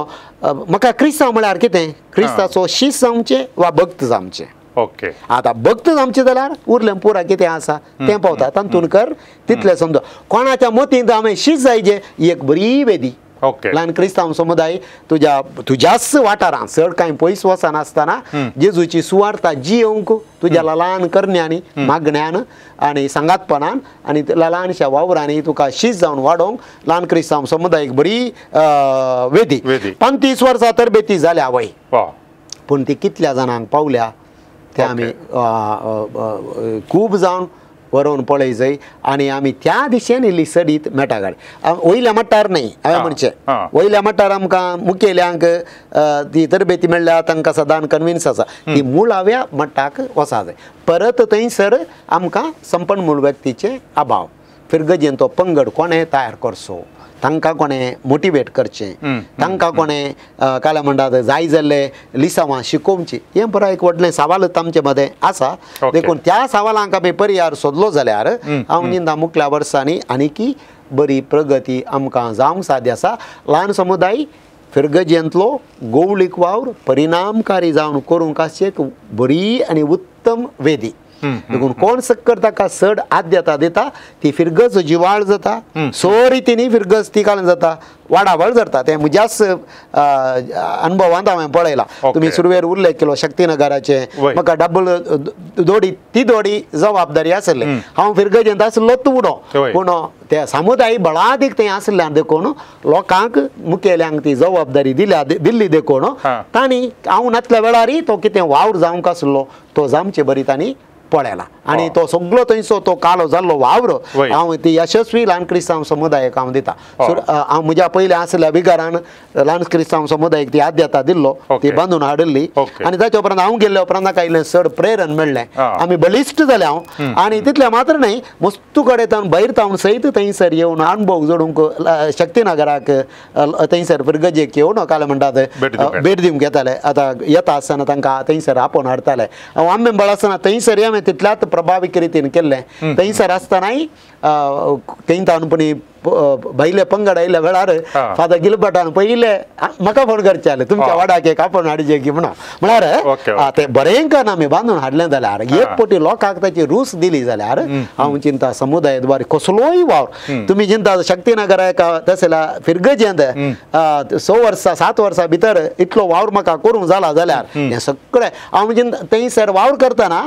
म्हाका क्रिस्तांव म्हळ्यार कितें क्रिस्ताचो शीस जावचें वा भक्त जावचें. ओके, आतां भक्त जावचें जाल्यार उरलें पुरा कितें आसा तें पावता तातूंत कर तितलें समजो. कोणाच्या मतींत हांवें शीस जायचे ही एक बरी वेदी. ओके, ल्हान क्रिस्तांव समुदाय तुज्या तुज्याच वाठारांत चड कांय पयस वचनासतना जेजूची सुवार्ता जियोवंक तुज्या ल्हान करण्यांनी मागण्यान आनी सांगातपणान आनी ल्हानशा वावरांनी तुका शीस जावन वाडोवंक ल्हान क्रिस्तांव समुदायक बरी वेदी. 35 वर्सां तरबेती जाल्या वय पूण ती कितल्या जाणांक पावल्या ते आमी खूब जावन वरोवन पळय जाय आनी आमी त्या दिशेन इल्ली सडीत मेळटा गाडी. वयल्या मट्टार न्हय हांवें म्हणचें वयल्या मट्टार आमकां मुखेल्यांक ती तरबेती मेळ्ळ्या तांकां सदां कन्विन्स आसा ती मुळाव्या मट्टाक वचा जाय. परत थंयसर आमकां संपन्न मूळ व्यक्तीचे अभाव फिरगजेन तो पंगड कोणें तयार करचो तांकां कोणें मोटिवेट करचें तांकां कोणें काय म्हणटात जाय जाल्ले लिसांवां शिकोवची हें पुराय एक व्हडलें सवालच आमचे मदें आसा. देखून त्या सवालांक आमी पर्याय सोदलो जाल्यार हांव चिंता मुखल्या वर्सांनी आनीकी बरी प्रगती आमकां जावंक साध्य आसा. ल्हान समुदाय फिरगजेंतलो गोवळीक वावर परिणामकारी जावन करूंक आसची एक बरी आनी उत्तम वेदी. देखून कोण सक्कर ताका चड आद्यता दिता ती फिरगज जिवाळ जाता सो रितीनी फिरगज ती कालन जाता वाडावळ जाता. तें म्हज्याच अनुभवांत हांवें पळयलां. तुमी सुरवेर उल्लेख केलो शक्तीनगराचे म्हाका डबल दोडी ती दोडी जबाबदारी आसली. हांव फिरगजेंत आसलोच उडो पूण ते समुदाय बळादीक थंय आसल्यान देखून लोकांक मुखेल्यांक ती जबाबदारी दिल्या दिल्ली देखून तांणी हांव नातल्या वेळारय तो कितें वावर जावंक आसलो तो जावचे बरी तांणी पळयला आनी तो सगळो थंयसो तो कालो जाल्लो वावर हांव ती यशस्वी ल्हान क्रिस्तांव समुदायाक हांव दिता. हांव म्हज्या पयलें आसल्या विगारान ल्हान क्रिस्तांव समुदायाक ती आद्यता दिल्लो, ती बांदून हाडिल्ली आनी ताच्या उपरांत हांव गेल्ल्या उपरांत म्हाका इल्लें चड प्रेरण मेळ्ळें, आमी बळिश्ट जाले हांव. आनी तितलें मात्र न्हय मस्तू कडेन तावन भायर तावन सयत थंयसर येवन अणभव जोडूंक शक्तीनगराक थंयसर फिरगजेक येवन काल म्हणटात भेट दिवंक येताले. आतां येता आसतना तांकां थंयसर आपोवन हाडटाले. हांव आंबेंबळ आसतना थंयसर हांवें तितल्याच प्रभावीक रितीन केल्लें. थंयसर आसतनाय थंय तावन पणी भायले पंगड आयिल्ल्या वेळार फादर गिलबर्टान पयले म्हाका फोन करचे आसले तुमच्या वाड्याक एक आपोवन हाडचे की म्हणून. म्हळ्यार तें बरें करून आमी बांदून हाडलें जाल्यार एक पटी लोकांक ताची रूच दिली जाल्यार हांव चिंता समुदाय द्वारे कसलोय वावर तुमी चिंता शक्तीनगर तसल्या फिरगजेंत 6 वर्सां 7 वर्सां भितर इतलो वावर म्हाका करूंक जाला जाल्यार हें सगळें हांव चिंता थंयसर वावर करतना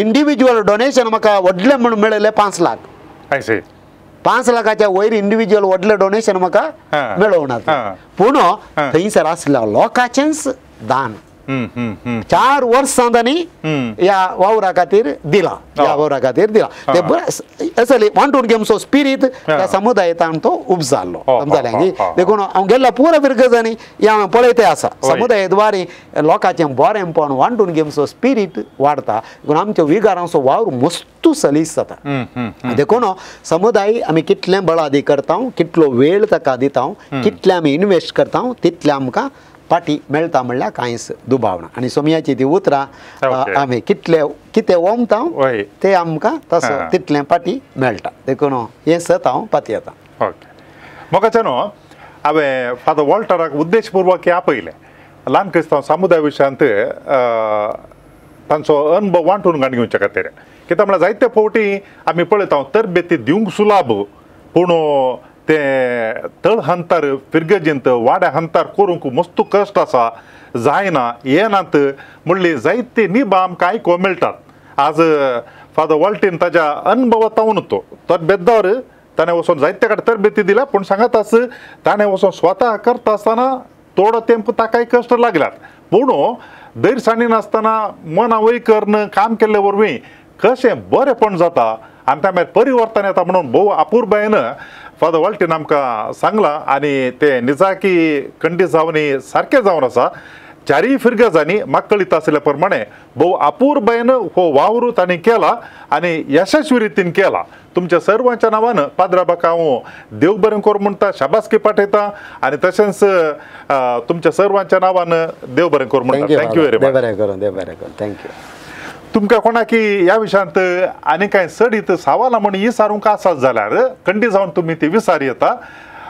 इंडिविज्युअल डोनेशन म्हाका व्हडलें म्हूण मेळिल्लें 5 लाख. 5 लाखाच्या वयर इंडिविज्युअल व्हडलें डोनेशन म्हाका मेळोवना, पूण थंयसर आसल्या लोकांचेंच दान 4 वर्सां तांणी ह्या वावरा खातीर दिला, ह्या वावरा खातीर दिला. ते असले वांटून घेवचो स्पिरीत त्या समुदायेंत तो उपजाल्लो समजालें. देखून हांव गेल्ल्या पुरा फिरगजांनी हें हांवें पळयते आसा समुदायद्वारे लोकांचें बरेंपण वांटून घेवचो स्पिरीत वाडटा. देखून आमच्या विगारांचो वावर मस्तू सलीस जाता. देखून समुदाय आमी कितलें बळादी करता, कितलो वेळ ताका दिता, कितलें आमी इनवेस्ट करता तितलें आमकां पाटी मेळटा म्हणल्यार कांयच दुबाव ना. आनी सोमयाची ती उतरां आमी कितले कितें ओमता ते आमकां तसो तितलें पाटी मेळटा. देखून हें सत हांव पाती येता. ओके म्हाका न्हू हांवें फादर वॉल्टराक उद्देशपुर्वक आपयलें ल्हान क्रिस्तांव समुदाय विशयांत तांचो अनुभव वांटून घाण घेवच्या खातीर. कित्याक म्हळ्यार जायते फावटी आमी पळयता तरबेती दिवंक सुलाभ पूण ते तळ हंतार फिरगजेंत वाड्या हंतार करूंक मस्तू कश्ट आसा, जायना येनात म्हणली जायते निबां आमकां आयकूंक मेळटात. आज फादर वॉल्टीन ताज्या अनुभवांत तो तरबेदार ताणें वचोन जायते कडेन तरबेती दिल्या, पूण सांगत आस ताणें वचोन स्वता करता आसतना थोडो तेंप ताकाय कश्ट लागल्यात, पूण धैर्य सांडिनासतना मना वय करून काम केल्ले वरवीं कशें बरेंपण जाता आनी त्या मागीर परिवर्तन येता म्हणून भोव अपुरबायेन फादर वॉल्टीन आमकां सांगलां. आनी तें निजाकी खंडीत जावन सारकें जावन आसा. चारीय फिरगजांनी म्हाका कळीत आशिल्ल्या प्रमाणे भोव अपुरबायेन हो वावर तांणी केला आनी यशस्वी रितीन केला. तुमच्या सर्वांच्या नांवान पाद्रा बाका हांव देव बरें करूं म्हणटा, शाबासकी पाठयता आनी तशेंच तुमच्या सर्वांच्या नांवान देव बरें करूं म्हणटा. Thank you very much. देव बरें करूं, देव बरें करूं. Thank you. तुमकां कोणाकी ह्या विशयांत आनी कांय चडीत सवालां म्हण विचारूंक आसात जाल्यार खंडीत जावन तुमी ती विचार येता.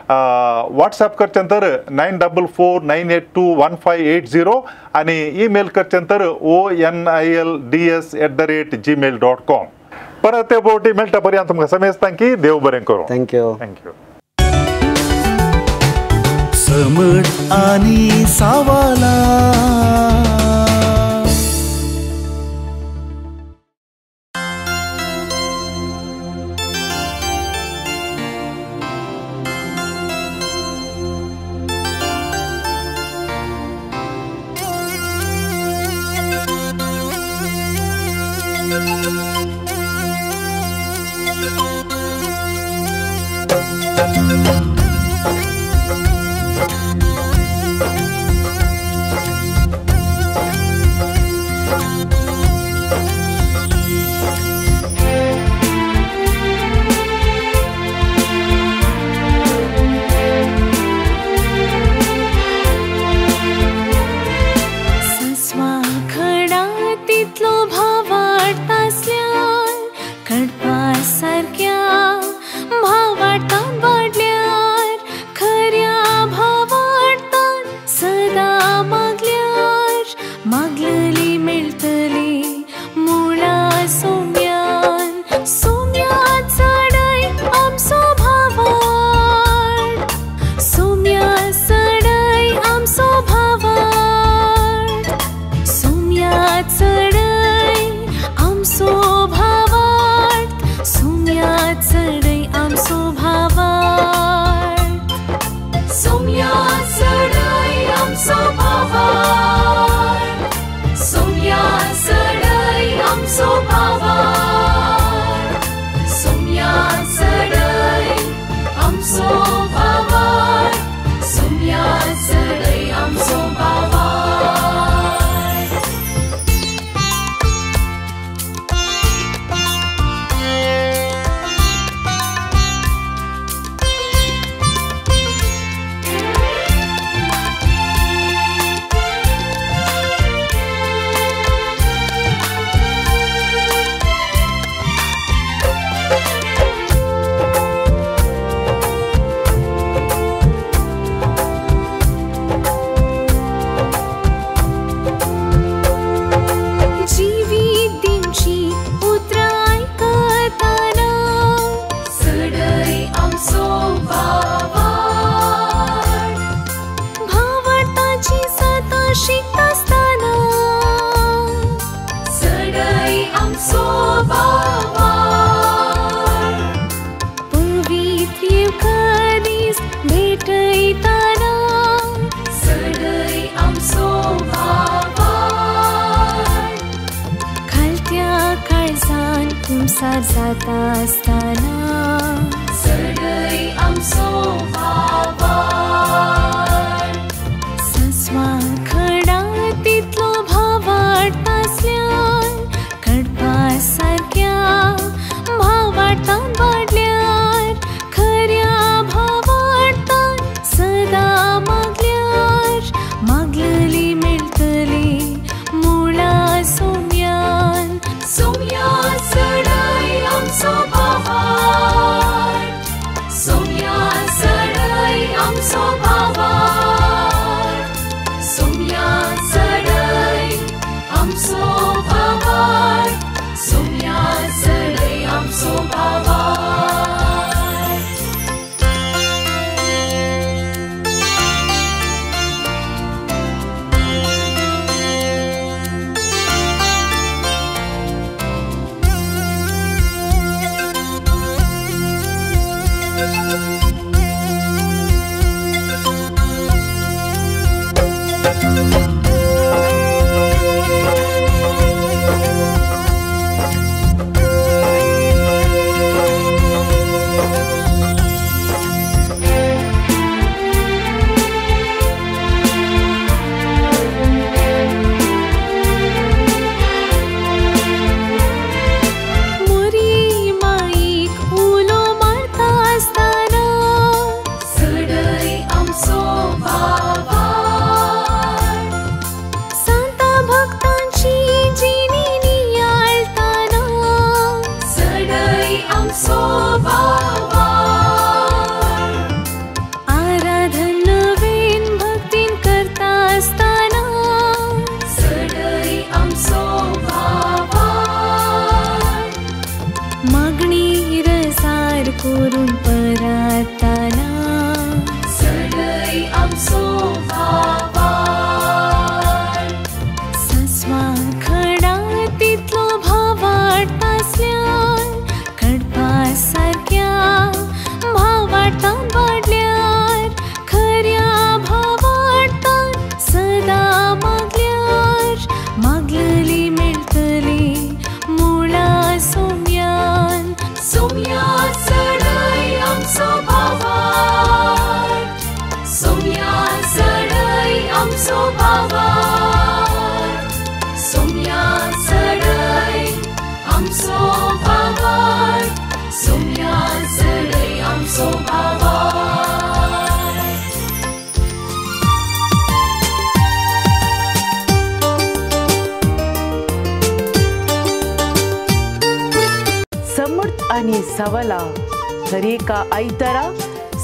व्हॉट्सएप करचें तर 9449821580 आनी ईमेल करचें तर onilds@gmail.com. परत ते बोटी मेळटा पर्यंत तुमकां समेस्तांक की देव बरें करूं. Thank you. Thank you. Summed आनी सावाला. तितलो भावार्थ आसल्या. कुमसार जाता आसतना चडय आमचो भावार्थ सस्वा खडा तितलो भावार्थ आसल्यार कडपा सारक्या भावार्थान वाडल्यार खऱ्या भावार्थान सदां मागल्यार मागलली मेळटली मुळा सोम्यान सोम्या चडय आमचो भावार्थ सोम्या चडय आमचो भावार्थ सोम्या चडय आमचो भावार्थ सोम्या चडय आमचो भावार्थ. मोरी माईक उलो मारता आसतना चडय आमचो भावार्थ सांता भक्तांची जिणी नियाळताना चडय आमचो भावार्थ आराधन नवीन भक्तीन करता आसतना चडय आमचो भावार्थ मागणी रसार करून परताना चडय आमचो भावार्थ सस्वा खडा तितलो भावार्थ आसल्यार कडपा सारक्या भावार्थान वाडल्यार खऱ्या भावार्थान सदां मागल्यार मागलली मेळटली मुळा सोम्यान सोम्या चडय आमचो भावार्थ सोम्या चडय आमचो भावार्थ सोम्या चडय आमचो भावार्थ सोम्या चडय आमचो भावार्थ. समर्थ आणि सवला दरेका आयतारा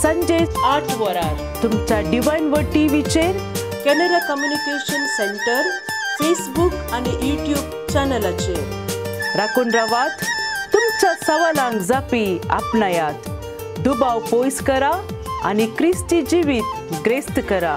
संजे 8 वरार तुमच्या डिवायन वर्ड टीव्हीचेर कॅनरा कम्युनिकेशन सेंटर फेसबुक आणि यूट्यूब चॅनलाचेर राखून रावात. तुमच्या सवालांक जापी आपणायात, दुबाव पयस करा आणि क्रिस्ती जिवीत ग्रेस्त करा.